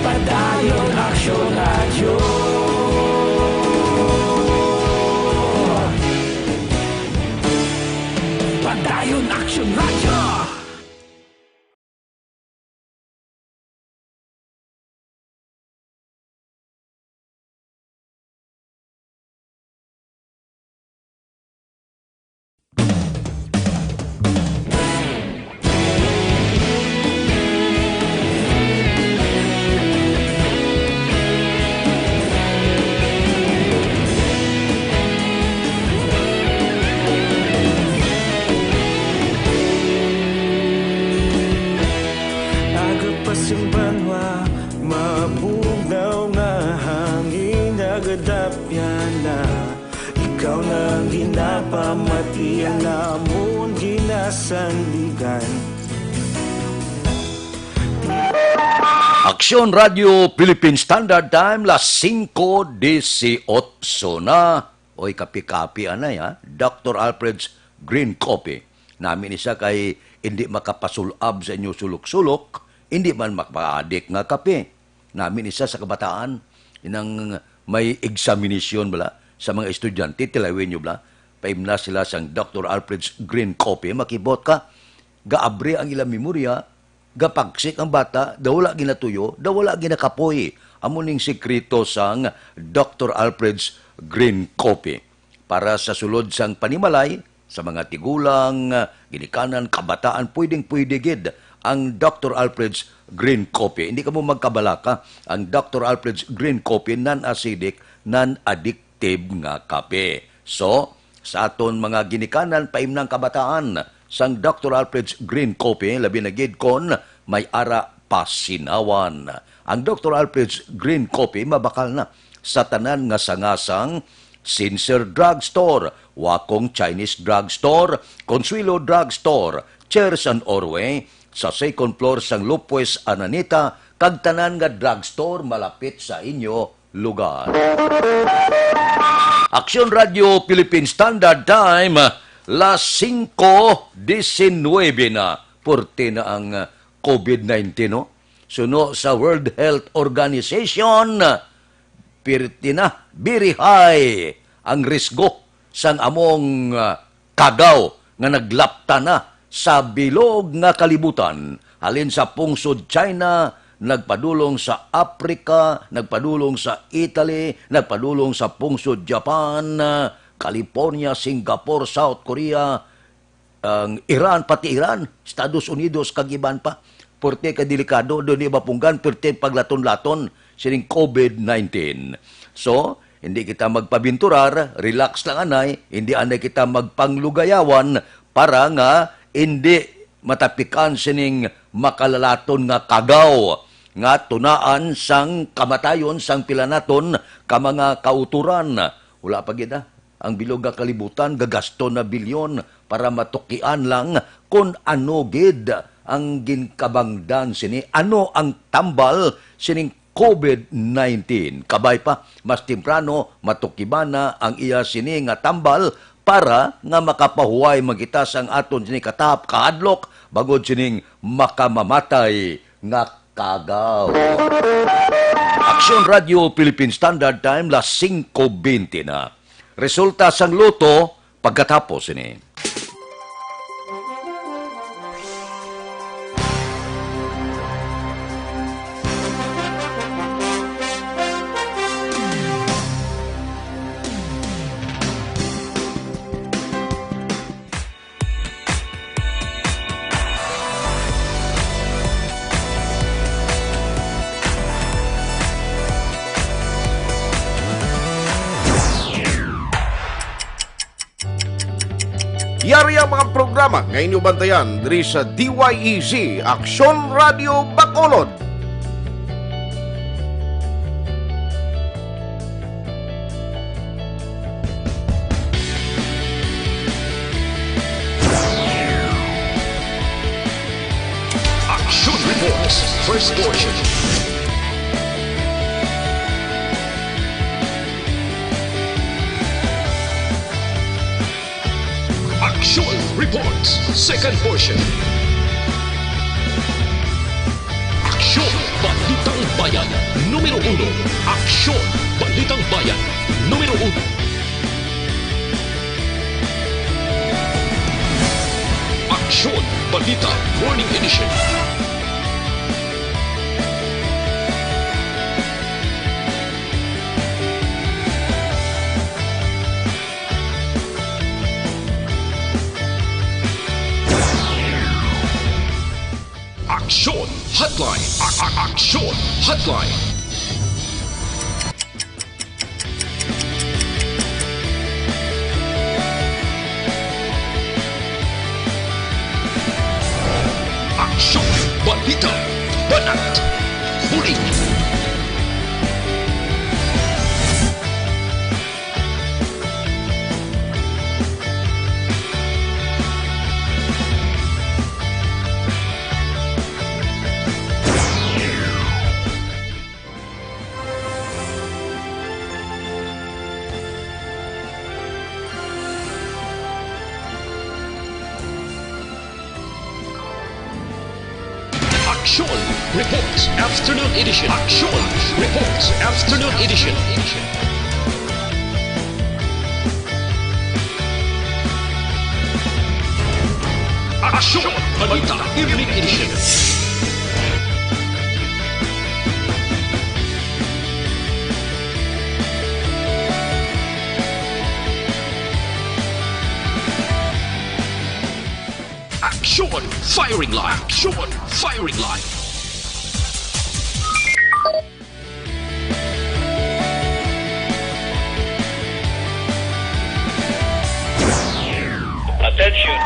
Padayon Aksyon Radyo. Padayon Aksyon Radyo. Aga pa sing banwa, mabugnaw nga hangin nagadapyan na. Ikaw na ang ginapamati, ang amon ginasandigan. Aksyon Radio Philippine Standard Time, las singko disiotso na. Oy, kapi-kapi anay, ha? Doctor Alfred's Green Coffee. Nami ni siya kay indi makapasul-ab sa inyo sulok-sulok, indi man makapaadik nga kape. Nami ni siya sa kabataan, Inang may examination bala sa mga estudyante, tilawin nyo bala, paimna sila sang Doctor Alfred's Green Coffee, makibot ka, gaabri ang ilang memorya, gapagsik ang bata, daw wala ginatuyo, daw wala ginakapoy. Amo ning sikreto sang Doctor Alfred's Green Coffee. Para sa sulod sang panimalay, sa mga tigulang, ah, ginikanan, kabataan, pwedeng-pwede gid ang Doctor Alfred's Green Coffee. Hindi kamo magkabalaka, ang Doctor Alfred's Green Coffee, non-acidic, non-addictive nga kape. So, sa aton mga ginikanan, paimnang kabataan, sang Doctor Alfred's Green Coffee, labi na gid kon may ara pasinawan. Ang Doctor Alfred's Green Coffee mabakal na sa tanan nga sanga sang Sincere Drugstore, Wakong Chinese Drugstore, Consuelo Drugstore, Chairs and Orway, sa second floor sang Lopez Ananita, kag tanan nga drugstore malapit sa inyo lugar. Aksyon Radio Philippine Standard Time, las singko disinwebe na. Purti na ang, ah, covid nineteen, no? Suno sa World Health Organization, pirti na, very high ang risgo sang among, ah, kagaw nga naglapta na sa bilog nga kalibutan, halin sa pungsod China, nagpadulong sa Africa, nagpadulong sa Italy, nagpadulong sa pungsod Japan, ah, California, Singapore, South Korea, ang Iran, pati Iran, Estados Unidos, kag iban pa. Purti ka delikado, doon di mapunggan, purti paglaton-laton sining covid nineteen. So, hindi kita magpabinturar, relax lang anay, hindi anay kita magpanglugayawan para nga hindi matapikan sining makalalaton nga kagaw nga tunaan sang kamatayon sang pila naton ka mga kauturan. Wala pa gid, ah. Ang bilog nga kalibutan gagasto na bilyon para matukian lang kon ano gid ang ginkabangdan sini, ano ang tambal sining covid nineteen. Kabay pa, mas temprano matukiban na ang iya sini nga tambal para nga makapahuway man kita sang aton sini katahap kahadlok bangod sining makamamatay nga kagaw. Aksyon Radio Philippine Standard Time, las singko bente na. Resulta sang Lotto pagkatapos sini. Yari ang mga programa nga inyo bantayan diri sa D Y E Z Aksyon Radio Bacolod. Action Reports, first portion. Action Reports, second portion. Aksyon, Balitang Bayan, numero uno. Aksyon, Balitang Bayan, numero uno. Aksyon, Balita, Morning Edition. Aksyon Hotline. A- a- Aksyon Hotline. Aksyon, balita, banat, bulig. Aksyon! Reports Afternoon Edition. Action Reports Afternoon Edition. Action Balita Evening Edition. Action Firing Line. Action Firing Line. Attention.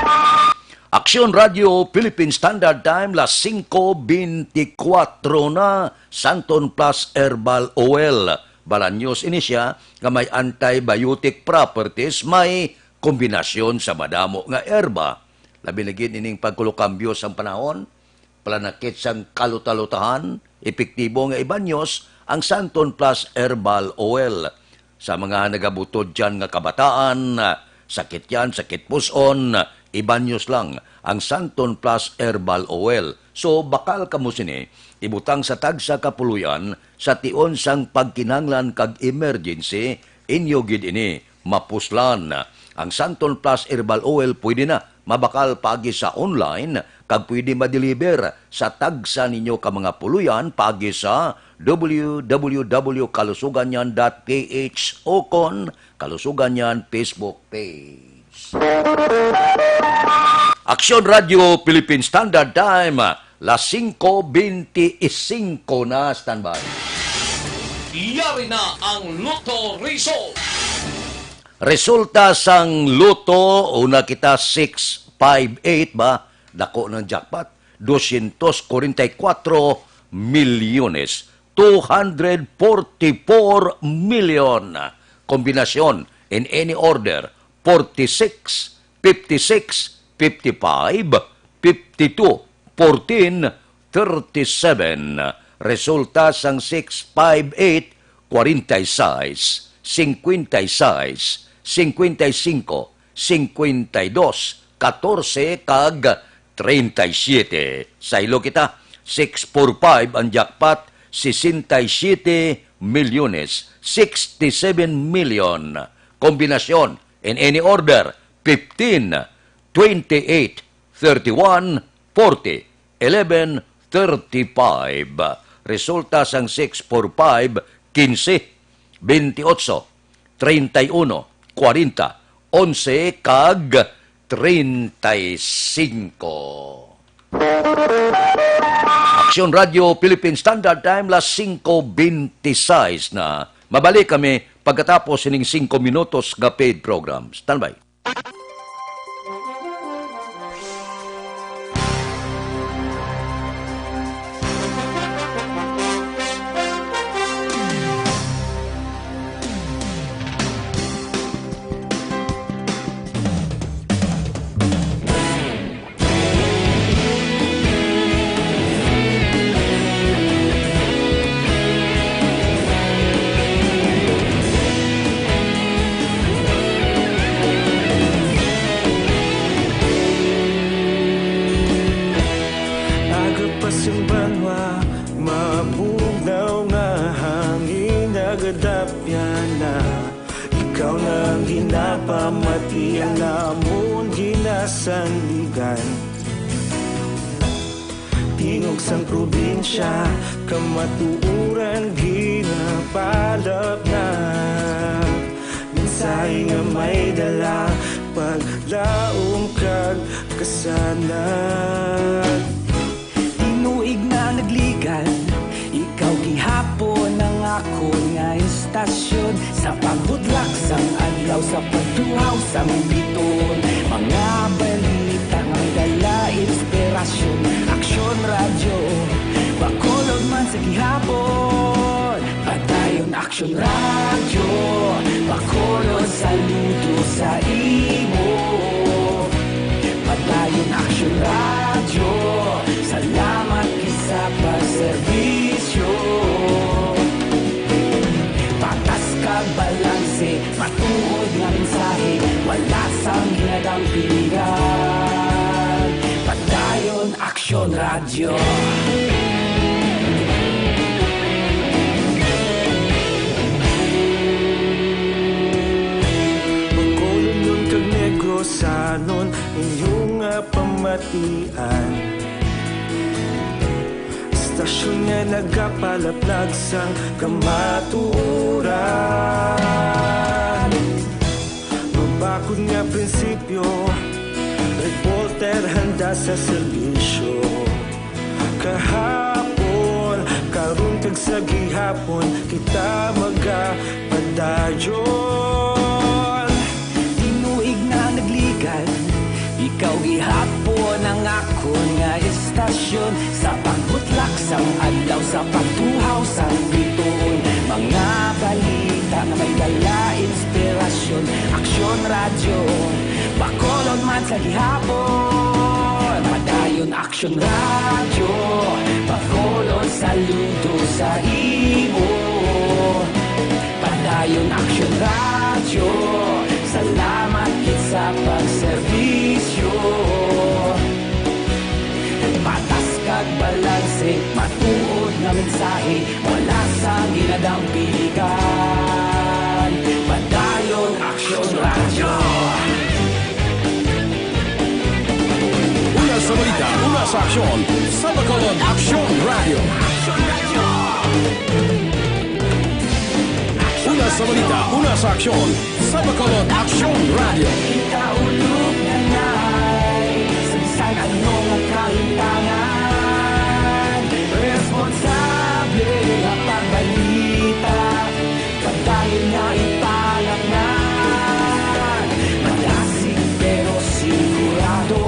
Aksyon Radyo Philippine Standard Time, las singko bentikwatro na, Santon Plus Herbal Oil. Balanyos ini siya nga may antibiotic properties, may kombinasyon sa madamo nga herba. Labi na gid ining pagkulokambyo sang panahon, palanakit sang kalutalutahan, epektibo nga ibanyos ang Santon Plus Herbal Oil. Sa mga nagabutod dyan nga kabataan, sakit yan, sakit puson, ibanyos lang ang Santon Plus Herbal Oil. So, bakal kamo sini, ibutang sa tagsa ka puloy-an sa tion sang pagkinahanglan kag emergency, inyo gid ini mapuslan. Ang Santon Plus Herbal Oil pwede na mabakal paagi sa online kag pwede ma-deliver sa tagsa ninyo ka mga puloy-an paagi sa w w w kalusuganyan dot p h ukon Kalusuganyan Facebook page. Aksyon Radyo Philippine Standard Time, las singko benti singko na, standby. Yari na ang Lotto Result. Resulta sang Lotto, una kita six five eight ba? Dako ng jackpot. Dosyentos kwarenta y kwatro milyones, two hundred forty-four million. Kombinasyon in any order, forty-six, fifty-six, fifty-five, fifty-two, fourteen, thirty-seven. Resulta sang six five eight, kwarenta y sais, singkwenta y sais, singkwenta y singko, singkwenta y dos, katorse, kag treinta y siete. Saylo kita, six four five ang jackpot, sesenta y siete milyones, sixty-seven million. Kombinasyon, in any order, fifteen, twenty-eight, thirty-one, forty, eleven, thirty-five. Resulta sang six four five, quince, veintiocho, treinta y uno, cuarenta, once, kag treinta y cinco. Aksyon Radyo Philippine Standard Time, las singko benti sais na. Mabalik kami pagkatapos sining singko minutos nga paid program. Standby. Aga pa sing banwa, mabugnaw nga hangin, nagadapya na. Ikaw na ang ginapamati, ang amon ginasandigan. Tingog sang probinsya, kamatuoran ginapalapnap. Mensahe nga may dala, paglaom kag kasanag. Tinuig na nagligan, ikaw gihapon ang akon nga istasyon. Sa pagbutlak sang adlaw, sa pagtuhaw sang biton, mga balita nga dala inspirasyon. Aksyon Radyo, Bacolod man sa gihapon. Padayon Aksyon Radyo, Bacolod, saludo sa imo. Padayon Aksyon Radyo, salamat gid sa pagserbisyo. Patas kag balanse, matuod nga mensahe, wala sang ginadampingan. Padayon Aksyon Radyo. Sanon inyong nga pamatian. Istasyon nga nagapalaplag sang kamatuoran. Mabakod nga prinsipyo, Reporter handa sa serbisyo. Kahapon, karon kag sa gihapon, kita magapadayon. Tinuig na nagligad, ikaw gihapon ang akon nga istasyon. Sa pagbutlak sang adlaw, sa pagtuhaw sang bituon, mga balita nga may dala inspirasyon. Aksyon Radyo, Bacolod man sa gihapon. Padayon Aksyon Radyo, Bacolod saludo sa imo. Padayon Aksyon Radyo, salamat gid sa pagserbisyo. Patas kag balanse, matuod nga mensahe, wala sang ginadampigan. Padayon Aksyon Radyo. Una sa balita, una sa aksyon, sa Bacolod Aksyon Radyo. Una sa balita, una sa aksyon, sa Bacolod Aksyon Radyo. Kita ulog na nay, sa bisan ano nga kahitangan, responsable nga pagbalita, padayon nga ipalangnan. Madasig pero sigurado,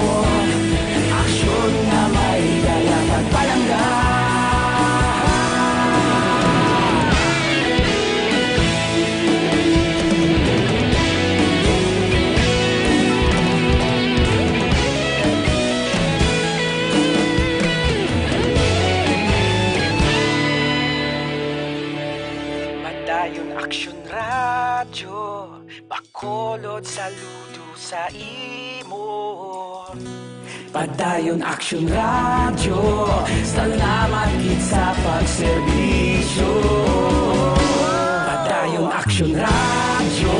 aksyon nga may dala pagpalangga. Padayon Aksyon Radyo, Bacolod saludo sa imo. Padayon Aksyon Radyo, salamat gid sa pagserbisyo. Padayon Aksyon Radyo,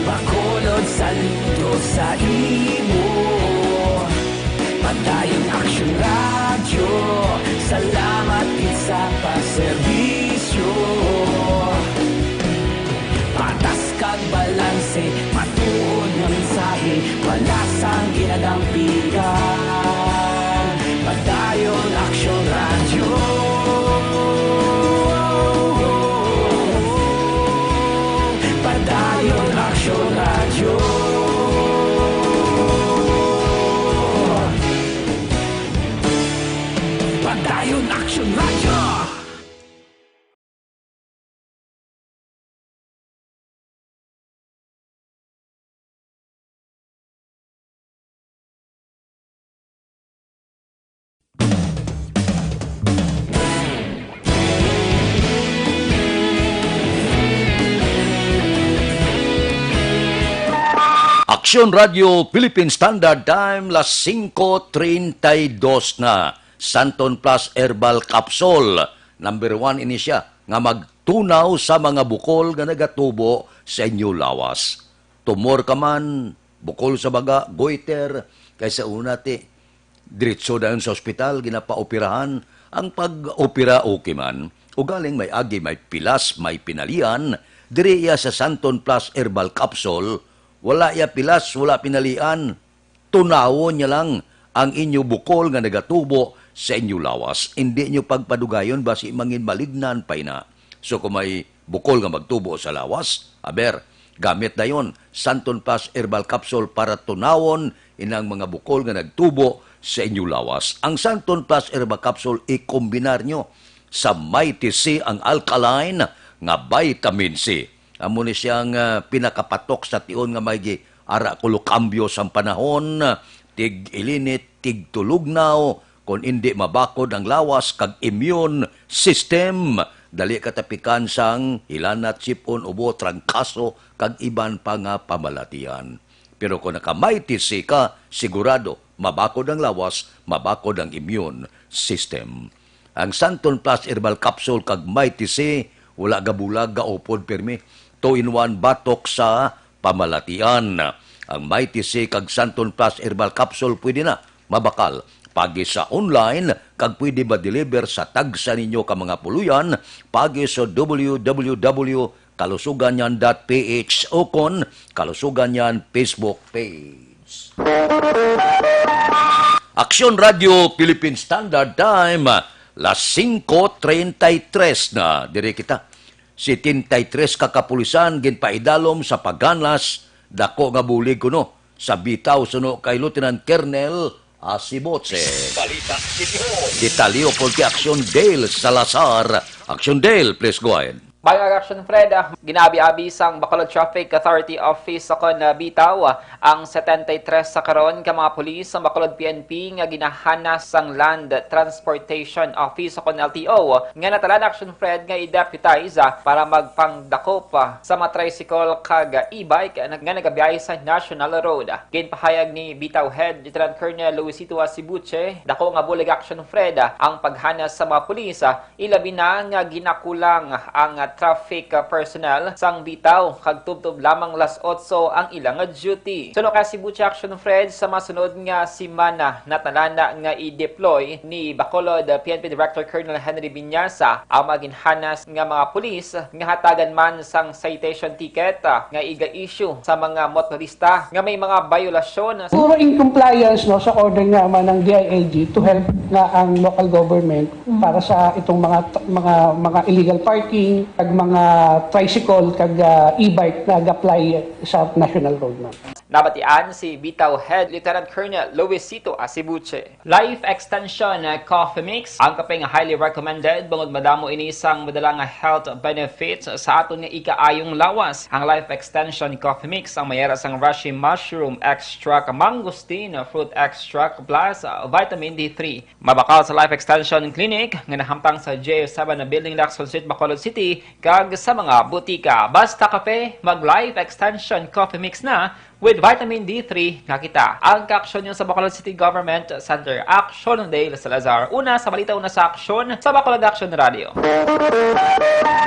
Bacolod saludo sa imo. Padayon Aksyon Radyo, salamat gid sa pagserbisyo. Patas kag balanse, matuod nga mensahe, wala sang ginadampigan. Padayon Aksyon Radyo. Padayon Aksyon Radyo. Padayon Aksyon Radyo. Aksyon Radyo Philippine Standard Time, las singko treinta y dos na. Santon Plus Herbal Capsule, number one ini siya nga magtunaw sa mga bukol nga nagatubo sa inyo lawas. Tumor ka man, bukol sa baga, goiter, kay sa una ti, diretso dayon sa ospital, ginapaoperahan. Ang pag-opera okay man, ugaling may agi, may pilas, may pinalian, diri iya sa Santon Plus Herbal Capsule, wala iya pilas, wala pinalian. Tunawon niya lang ang inyo bukol nga nagatubo sa inyo lawas. Indi niyo pagpadugayon basi mangin malignan pa ina. So kung may bukol nga magtubo sa lawas, aber, gamit dayon Santon Plus Herbal Capsule para tunawon inang mga bukol nga nagtubo sa inyo lawas. Ang Santon Plus Herbal Capsule, ikombinar nyo sa Mighty C, ang alkaline nga vitamin C. Amo ni siyang, ah, pinakapatok sa tion nga may gi-, ara kulo kambyo sang panahon, tig-ilinit, tigtulugnaw, kon indi mabakod ang lawas kag immune system. Dali ka tapikan sang hilanat, sip-on, ubo, trangkaso, kag iban pa nga pamalatian. Pero kon naka-Mighty C ka, sigurado, mabakod ang lawas, mabakod ang immune system. Ang Santon Plus Herbal Capsule kag Mighty C, wala gabulag, gaupod pirmi. Two-in-one batok sa pamalatian. Ang Mighty C kag Santon Plus Herbal Capsule pwede na mabakal pagi sa online kag pwede ma-deliver sa tagsa ninyo ka mga puluyan pagi sa w w w kalusuganyan dot p h o kon Kalusuganyan Facebook page. Aksyon Radio Philippine Standard Time, las singko treinta y tres na. Diri kita. Setenta y tres ka kapulisan ginpaidalom sa paghanas, dako nga bulig kuno sa bitaw suno kay Lieutenant Colonel Asiboche. Balita City Hall. Detalye pod kay Aksyon Dale Salazar. Aksyon Dale, please go ahead. Mayong aga, Aksyon Fred, ah, ginaabi-abi sang Bacolod Traffic Authority Office sa kon, ah, bitaw, ah, ang setenta y tres sa karon ka mga pulis sang Bacolod P N P nga ginahanas sang Land Transportation Office sa kon L T O nga natalaan, Aksyon Fred, nga i-deputize, ah, para magpangdakop, ah, sa mga tricycle kag, ah, e-bike na, nga nagabiyahe sa National Road. Ginpahayag ni Bitaw Head Lieutenant Colonel Luisito Asibuche, dako nga bulig, Aksyon Fred, ah, ang paghanas sa mga pulis, ah, ilabi na nga ginakulang ang, ah, traffic, ah, personnel sang bitaw kag tubtob lamang las otso ang ilang, ah, duty. Suno kay Cebu Action Fred, sa masunod nga semana natalaan na nga i-deploy ni Bacolod, ah, P N P Director Colonel Henry Viñasa ang mga ginhanas nga mga pulis nga hatagan man sang citation ticket, ah, nga iga-issue sa mga motorista nga may mga biolasyon. Puro in compliance, no, sa order nga man ng D I L G to help nga ang local government para sa itong mga, mga, mga illegal parking, kag mga tricycle, kag, ah, e-bike na nag-apply sa national road, ma'am. Nabatian si Bitaw Head Lieutenant Colonel Luisito Asibuche. Life Extension, uh, Coffee Mix, ang kape nga highly recommended bangod madamo ini sang madala nga health benefits sa aton nga ikaayong lawas. Ang Life Extension Coffee Mix ang mayara sang reishi mushroom extract, mangosteen fruit extract, plus, uh, vitamin D three. Mabakal sa Life Extension Clinic nga nahamtang sa J seven Building, Lacson Street, Bacolod City, kag sa mga butika. Basta kape, mag Life Extension Coffee Mix na with vitamin D three nga kita. Ang kaaksyon niyo sa Bacolod City Government Center. Action Dale Salazar. Una sa balita, una sa aksyon sa Bacolod Action Radio.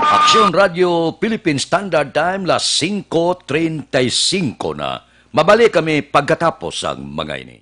Aksyon Radio Philippine Standard Time, las singko treinta y cinco na. Mabalik kami pagkatapos sang mga ini.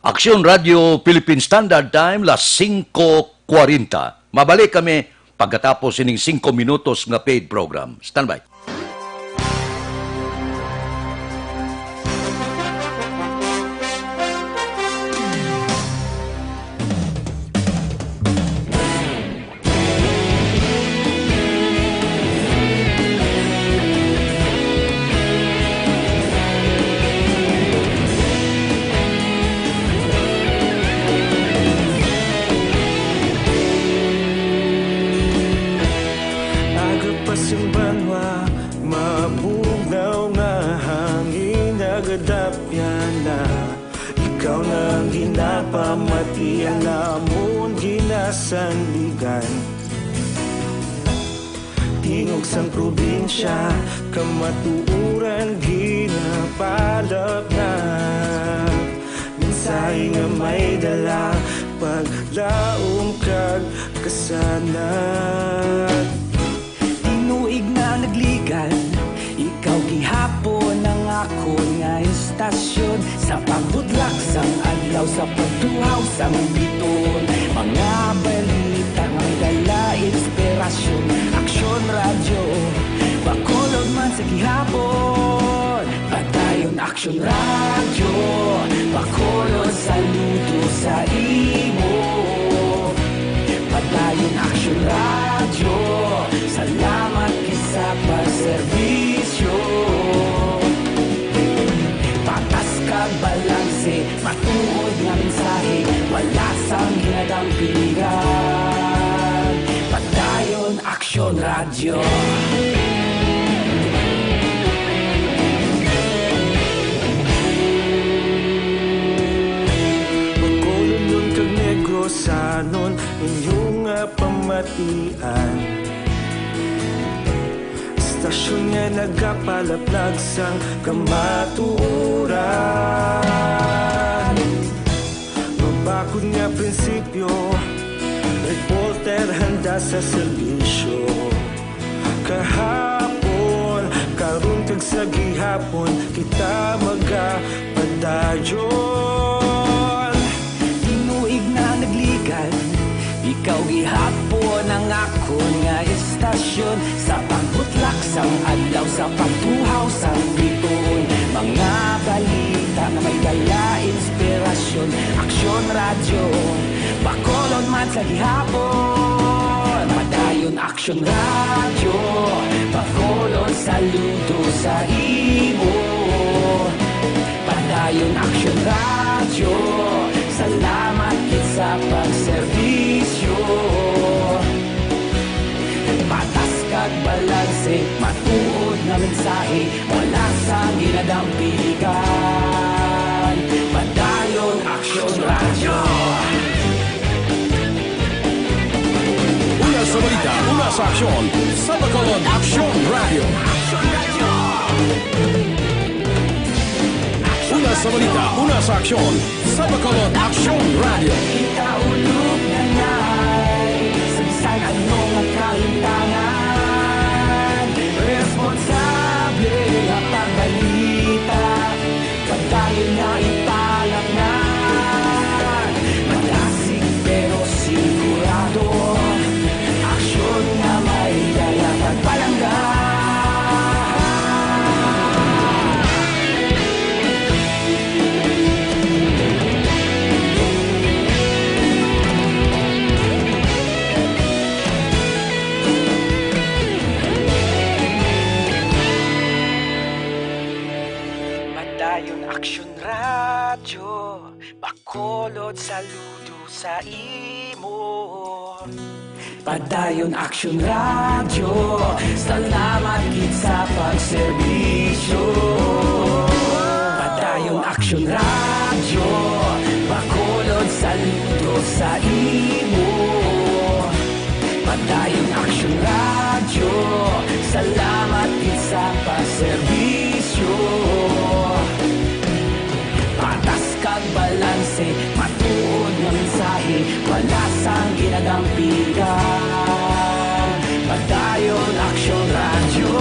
Aksyon Radio Philippine Standard Time, las singko kwarenta. Mabalik kami pagkatapos sining singko minutos nga paid program. Standby. Aga pa sing banwa, mabugnaw nga hangin nagadapyan na. Ikaw na ang ginapamati, alamon ginasandigan. Tingog sang probinsya, kamatuoran ginapalapnap. Mensahe nga may dala, paglaom kag kasanag. Tinuig na nagligad, ikaw gihapon ang akon nga istasyon. Sa pagbutlak sang adlaw, sa pagtuhaw sang bituon, mga balita nga may dala inspirasyon. Aksyon Radyo, Bacolod man sa gihapon. Padayon Aksyon Radyo, Bacolod, saludo sa imo. Padayon Aksyon Radyo, salamat gid sa pagserbisyo. Patas kag balanse, matuod nga mensahe, wala sang ginadampigan. Padayon Aksyon Radyo. Bacolodnon kag Negrosanon, inyo nga pamatian. Istasyon nga nagapalaplag sang kamatuoran. Mabakod nga prinsipyo, reporter handa sa serbisyo. Kahapon, karon kag sa gihapon, kita magapadayon. Tinuig na nagligad, ikaw gihapon ang akon nga istasyon. Sa pagbutlak sang adlaw, sa pagtuhaw sang bituon, mga balita nga may dala inspirasyon. Aksyon Radyo, Bacolod man sa gihapon. Padayon Aksyon Radyo, Bacolod, saludo sa imo. Padayon Aksyon Radyo, salamat gid sa pagserbisyo. Patas kag balanse, matuod nga mensahe, wala sang ginadampigan. Padayon Aksyon Radyo. Una sa balita, una sa aksyon, sa Bacolod Aksyon Radyo. Una sa balita, una sa aksyon, sa Bacolod Aksyon Radyo. Kita ulog na nay, sa bisan ano nga kahitangan, responsable nga pagbalita, padayon nga ipalapngan. Madasig pero sigurado, aksyon nga may dala kag palangga. Padayon Aksyon Radyo, Bacolod, saludo sa imo. Padayon Aksyon Radyo, salamat gid sa pagserbisyo. Padayon Aksyon Radyo, Bacolod, saludo sa imo. Padayon Aksyon Radyo, salamat gid sa pagserbisyo. Patas kag balanse, matuod nga mensahe, wala sang ginadampigan. Padayon Aksyon Radyo.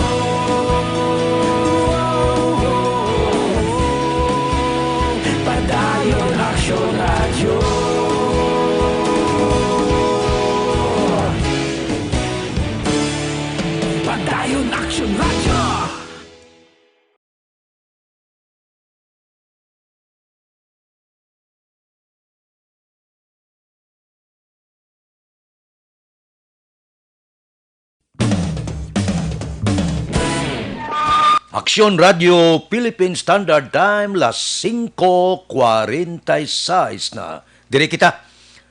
Aksyon Radio Philippine Standard Time, las singko kwarenta y seis na. Diri kita.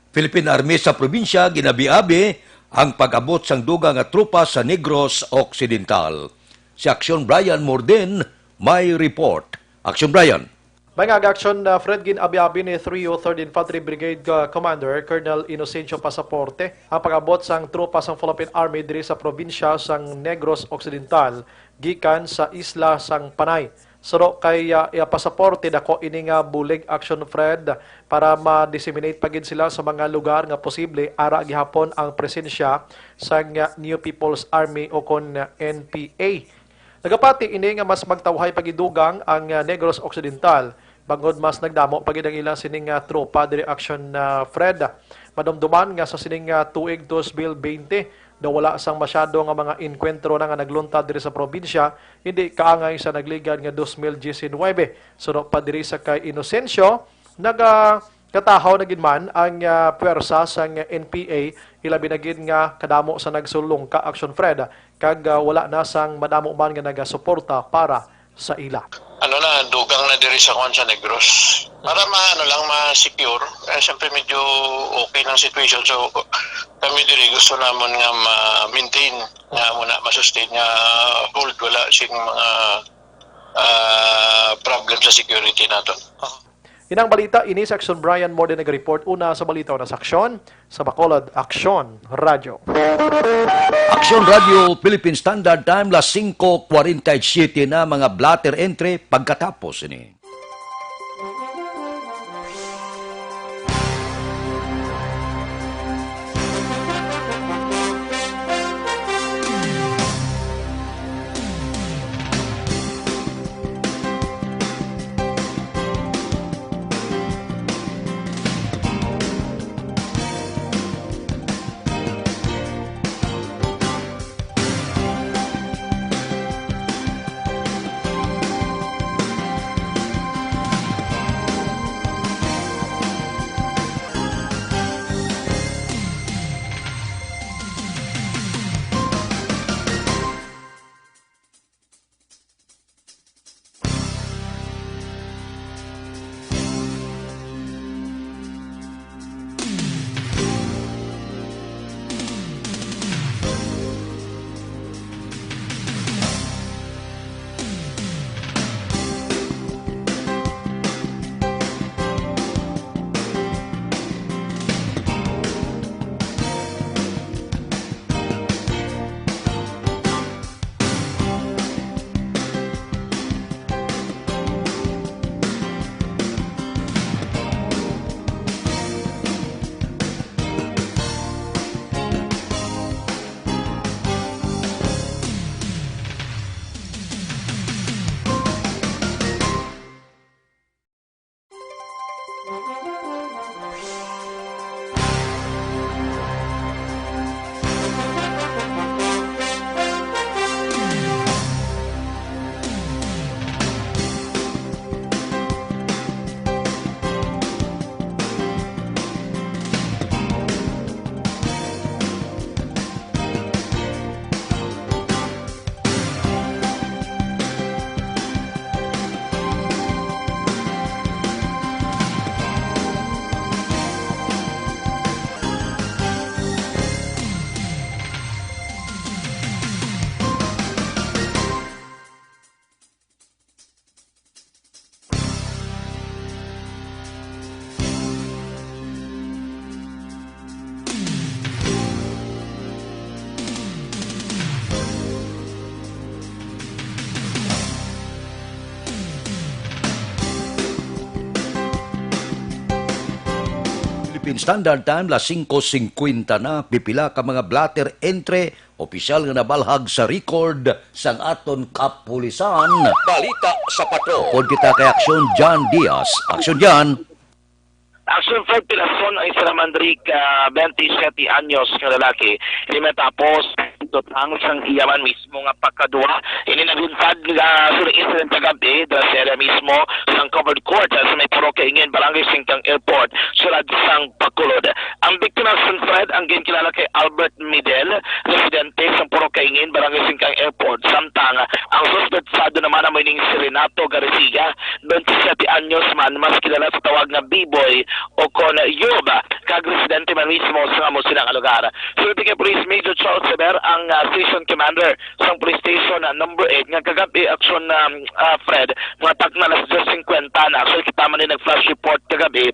Philippine Army sa probinsya ginabi-abi ang pag-abot sang dugang nga tropa sa Negros Occidental. Si Aksyon Brian Morden may report. Aksyon Brian. May nga aksyon, uh, Fred, gin-abi-abi ni three oh third Infantry Brigade, uh, Commander Colonel Inocencio Pasaporte ang pag-abot sang tropa sang Philippine Army diri sa probinsya sang Negros Occidental gikan sa isla sang Panay. Suno kay, uh, iya Pasaporte, dako ini nga bulig aksyon, Fred, para ma-disseminate pa gid sila sa mga lugar nga posible ara gihapon ang presensya sang, uh, New People's Army o kon, uh, N P A. Nagapati ini nga mas magtawhay pa gid dugang ang, ah, Negros Occidental, bangod mas nagdamo pa gid ang ila sining, ah, tropa diri, Aksyon, ah, Fred. Madumduman nga sa sining, ah, tuig dos mil bente, daw wala sang masyado nga mga enkwentro na nga nagluntad diri sa probinsya, hindi kaangay sa nagligad nga dos mil diecinuebe. Suno pa diri sa kay Inocencio, naga-, katahaw na gid man ang, ah, puwersa sang N P A, ilabi na gid nga kadamo sa nagsulong ka, Aksyon Fred, kag, ah, wala na sang madamo man nga nagasuporta para sa ila. Ano na, dugang na diri sa kwan sa Negros. Para ma-, ano lang, ma-secure. Eh, siyempre medyo okay ng situation. So, kami diri gusto namon nga ma-maintain, nga muna ma-sustain, nga hold, wala sing mga, ah, problem sa security naton. Inang balita ini sa Aksyon Brian Morden naga-report. Una sa balita, una sa aksyon, sa Bacolod, Aksyon Radyo. Aksyon Radyo Philippine Standard Time, las singko kwarenta y siyete na, mga blotter entry pagkatapos ini. Philippine Standard Time, las singko singkwenta na, pipila ka mga blotter entry, opisyal nga nabalhag sa record sang aton kapulisan. Balita sa Patrol. Upod kita kay Aksyon Jan Diaz. Aksyon Jan. Aksyon Fred, pinason ang isa naman diri ka twenty-seven anyos nga lalaki. Ini matapos tutang sang iya man mismo nga pagkadula. Ini nagluntad nga sulis sa gab-i, dira sa area mismo sang covered court sa may Parokya Ingin, Barangay Singkang Airport, sulod sang Bacolod. Ang biktima, Aksyon Fred, ang ginkilala kay Albert Midel, residente sa Parokya Ingin, Barangay Singkang Airport. Samtang Ang suspetsado naman amo ining si Renato Garcia, twenty-seven anyos man, mas kilala sa tawag nga B-Boy o kon Yob, kag residente man mismo sa amo sina nga lugar. Sulod kay Police Major Charles Sever, ang, ah, station commander sang Police Station, ah, number eight, nga kagab-i, aksyon, um, ah, Fred, mga takna alas diyes singkwenta na. Actually, kita man ni nag-flash report kagab-i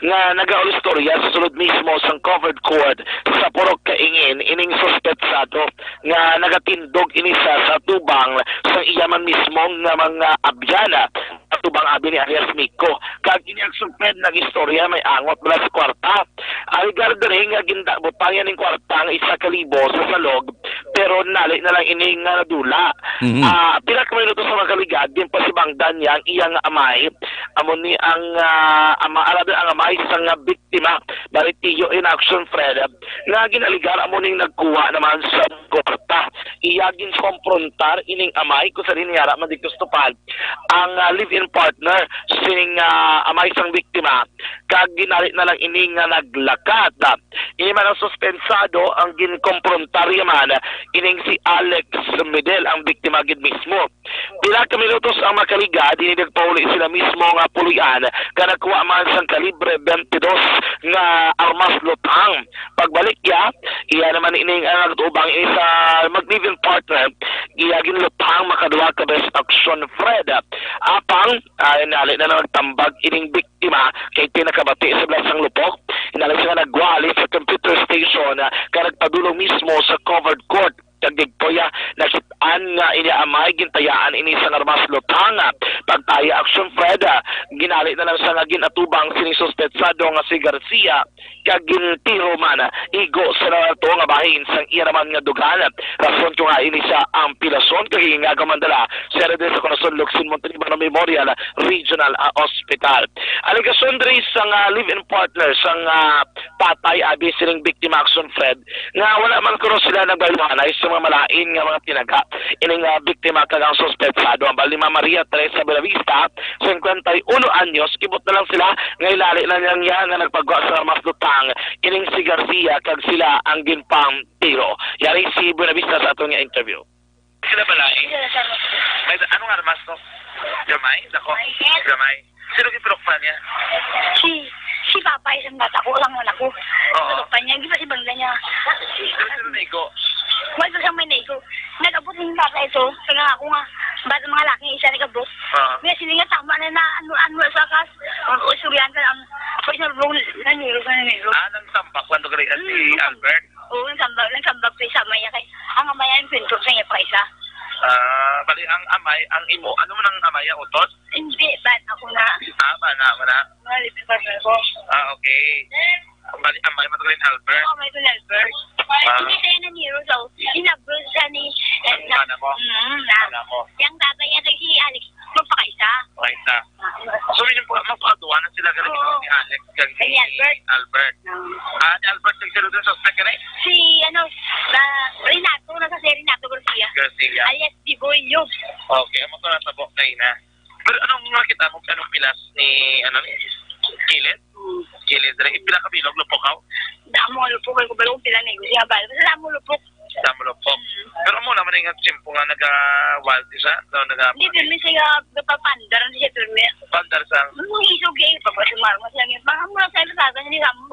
nga nagaistorya sa sulod mismo sang covered court sa Purok Kaingin ining suspetsado nga nagatindog ini sa, sa tubang sang iya man mismo nga mga abyan, sa tubang abi ni alias Miko. Kag ini ang suspet nag-istorya may angot bala sa kwarta. Alegar diri nga ginda-, butang niya ning kwarta nga isa ka libo sa salog, pero nali na lang ini nga nadula. Mhm. Ah, pila ka minuto sa mga kaligad, ginpasibangdan niya ang iyang amay. Amo ni ang, ah, ama, another ang amay sa nga biktima, bali tiyo in action, Fred, nga ginaligar amo ning nagkuha naman sa kwarta. Iya ginkomprontar ining amay kung sa diin niya man di gusto pa ang, ah, live-in partner sining, ah, amay sang biktima, kag ginali na lang ini nga naglakat. Ini man ang suspensado ang ginkomprontarya man ining si Alex Medel, ang biktima gid mismo. Pila ka minutos ang makaligad, ini nagpauli sila mismo nga puloy-an nga nagkuha man sang kalibre twenty-two nga armas luthang. Pagbalik iya, iya naman ining, ah, nagtubang isa mag-live-in partner, iya ginluthang makaduha ka beses aksyon, Fred. Apang, ah, nali na nagtambag ining biktima kay pinakabati sa blasang lupok. Inali siya nga nagwali sa computer station, ah, kag nagpadulong mismo sa covered court. Kag digtoya, nakit-an nga ini amay gintayaan ini sang armas luthang. Pagtaya aksyon, Fred, ah, ginali na lang sa nga ginatubang sining suspetsado nga si Garcia, kag gintiro man, ah, igo sa nato nga bahin sang iya naman nga dugan. Rason ko nga ini sa ampilason kag gingagamandala sa R D sa Corazon Locsin Montalban Memorial Regional, ah, Hospital. Alegasyon diri sang, ah, live-in partner sang, ah, patay abi sining biktima aksyon, Fred, nga wala man kuno sila nagbaluhanay sa mga malain nga mga tinaga. Ining, ah, biktima kag ang suspetsado, ang bali ni Maria Teresa Buenavista, singkwenta y uno anyos, kibot na lang sila nga inali na lang niya nga nagpagwa sa armas luthang ining si Garcia kag sila ang ginpangtiro. Yari si Buenavista sa aton nga interview. Sila balay? Sila sa ano? May, anong armas to? Gamay? Dako? Gamay. Sino ginpinukpan niya? Si, si Papa, isang bata ko, lang man ako. Oo. Pinukpan niya, di ba si Bangla niya? Pero sino naigo? Wala sa may naigo. Nag-abot yung bata ito, kaya ako nga, bata mga laki, isa nag-abot. Oo. Kaya sila nga tama na na, ano, ano, sa kas, ang usulian ka lang, pwede sa rong, naniro, naniro. Ah, nang tambak lang to, si Mm. Albert? Oo, nang tambak, nang tambak sa isa, may kay, ang amaya yung pinto sa iya pa isa. Ah, bali ang amay, ang imo, ano man ang amay, ang utot? Hindi, bata ko na. Ah, bana mo na? Mga live-in partner ko. Ah, okay. Bali, amay mo to ni Albert? Oo, may ko ni Albert. Ah. Hindi tayo naniro, so, inabol siya ni, Ang bana mo? Mm, na. Bana mo? Yung baba niya kay si Alex, magpakaisa. Pakaisa. So, yun po, magpakaduha na sila ganun Oo. ni Alex kag Kay ni Albert. Albert. Oo. Ah, ni Albert, nagsirudo sa suspect ka na eh? Si, ano, na, Renato, nasa si Renato Garcia. Garcia. Alias Biboy Yub. Okay, amo to nasa buhok na ina. Pero anong nakita mo? Anong pilas ni, ano, ni Kilid? Hmm. Kilid, dali, pila ka bilog, lupukaw? Damo, lupukaw ko, balong pila ni, siya, bal. Basta damo, lupok. Damo, lupok. Hmm. Pero mo naman yung tiyempo nga naga-wild siya, no, naga- Hindi, pirmi siya, nagpapandar, hindi siya pirmi. Pandar sa? Ang isog, eh, papasumar mo siya, eh. Baka mo lang sa ilo, sabi, hindi ka mo.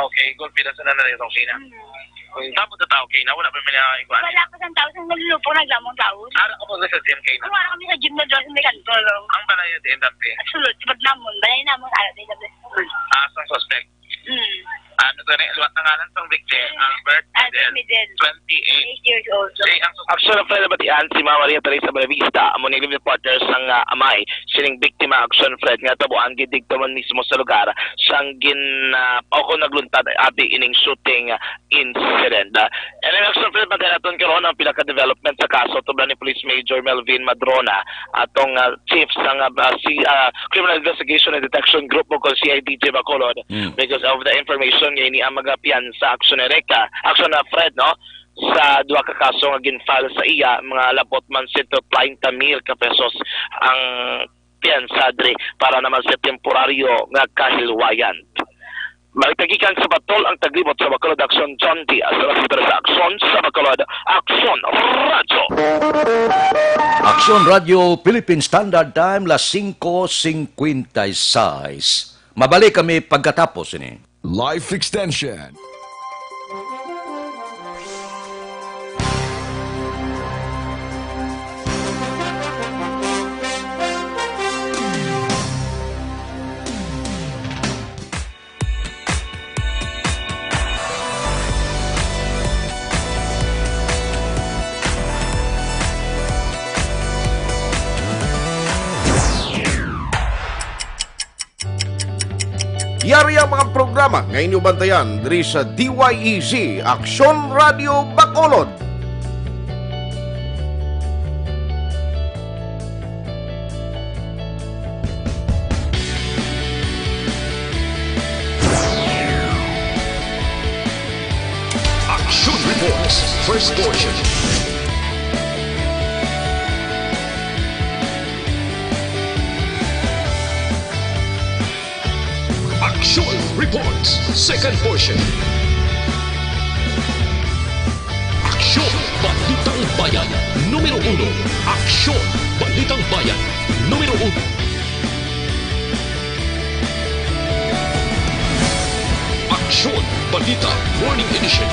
Okay, gulpi na sa nanay, okay na. Hmm. Tapos na tao, okay na, wala pa may nakakuha. Wala pa sa tao, sa nalulupok, naglamang tao. Ara ka po sa gym, okay na. Kung wala kami sa gym na dress, may kanto, no? Ang balay na din, dati. At sulod, sa namon, balay namon, ara din, dati. Ah, sa suspect. Hmm. Ano to ni? Luwat na ngalan sang victim, Albert Albert Medel, Medel. Twenty-eight. Eight years old. Say, ang Aksyon, Fred, nabatian si Ma'am Maria Teresa Buenavista, amo ni live-in partner sang, ah, amay sining biktima. Aksyon, Fred, nga tabuan gid digto man mismo sa lugar sang gin, ah, o kung nagluntad abi ining shooting incident. Ah, and then, Aksyon, Fred, magkanaton karon ang pinaka-development sa kaso tublan ni Police Major Melvin Madrona, atong, ah, chief sang, ah, si, ah, Criminal Investigation and Detection Group o kon C I D G Bacolod, Mm. because of the information nga ini ang mga piyansa, Aksyon, Eric, ah, Aksyon, ah, Fred, no? Sa duha ka kaso nga gin-file sa iya, mga labot man sento treinta mil ka pesos ang piyansa diri para naman sa temporaryo nga kahilwayan. Balita gikan sa Batol, ang taglibot sa Bacolod, Aksyon John Diaz. Sa Aksyon sa Bacolod, Aksyon Radyo. Aksyon Radyo, Philippine Standard Time, las singko singkwenta y seis. Mabalik kami pagkatapos ini. Life Extension. Yari ang mga programa nga inyo bantayan diri sa D Y E Z, Aksyon Radio Bacolod. Action Reports, first portion. Action Reports, second portion. Aksyon, Balitang Bayan, numero uno. Aksyon, Balitang Bayan, numero uno. Aksyon, Balita, Morning Edition.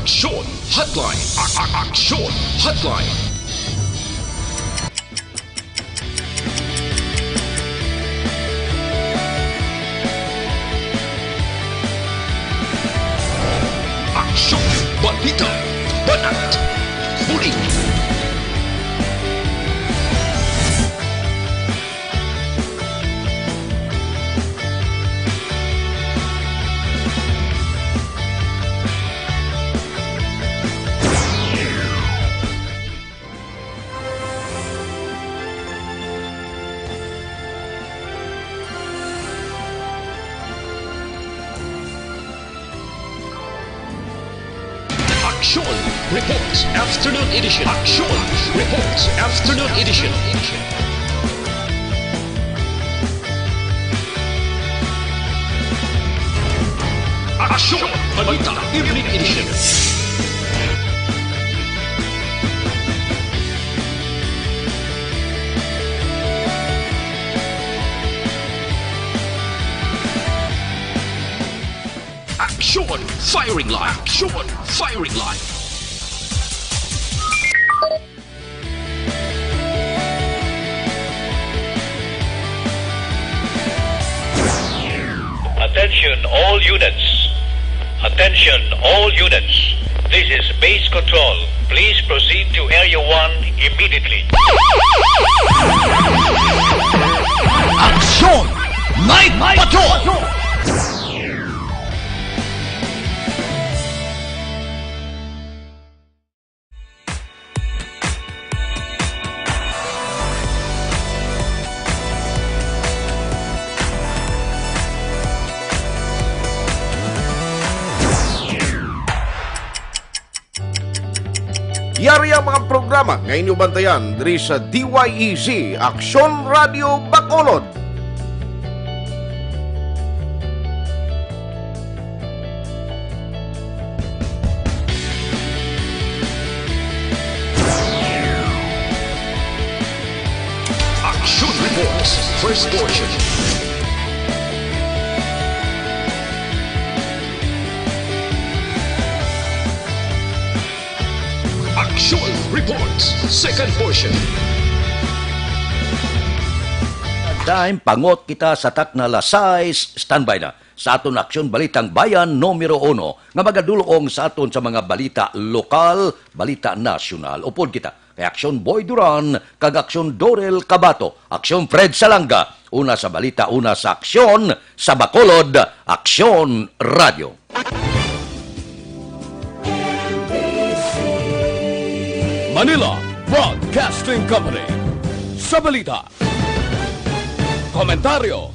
Aksyon Hotline. A-, a-, Aksyon Hotline. Aksyon, balita, banat, buli. Aksyon Reports Afternoon Edition. Aksyon Reports Afternoon Edition. Aksyon Balita Evening Edition. Aksyon Firing Line. Aksyon Firing Line. Attention all units. Attention all units. This is base control. Please proceed to Area one immediately. Aksyon Night Patrol! Yari ang mga programa nga inyo bantayan diri sa D Y E Z, Aksyon Radio Bacolod. Action Reports, first portion. Action Reports, second portion. Time, pangot kita sa takna las sais, standby na. Sa aton Aksyon Balitang Bayan numero uno, nga magadulong sa aton sa mga balita lokal, balita nasyonal. Upod kita kay Aksyon Boy Duran kag Aksyon Dorel Cabato, Aksyon Fred Salanga. Una sa balita, una sa aksyon, sa Bacolod, Aksyon Radyo. Manila Broadcasting Company. Sa balita, komentaryo,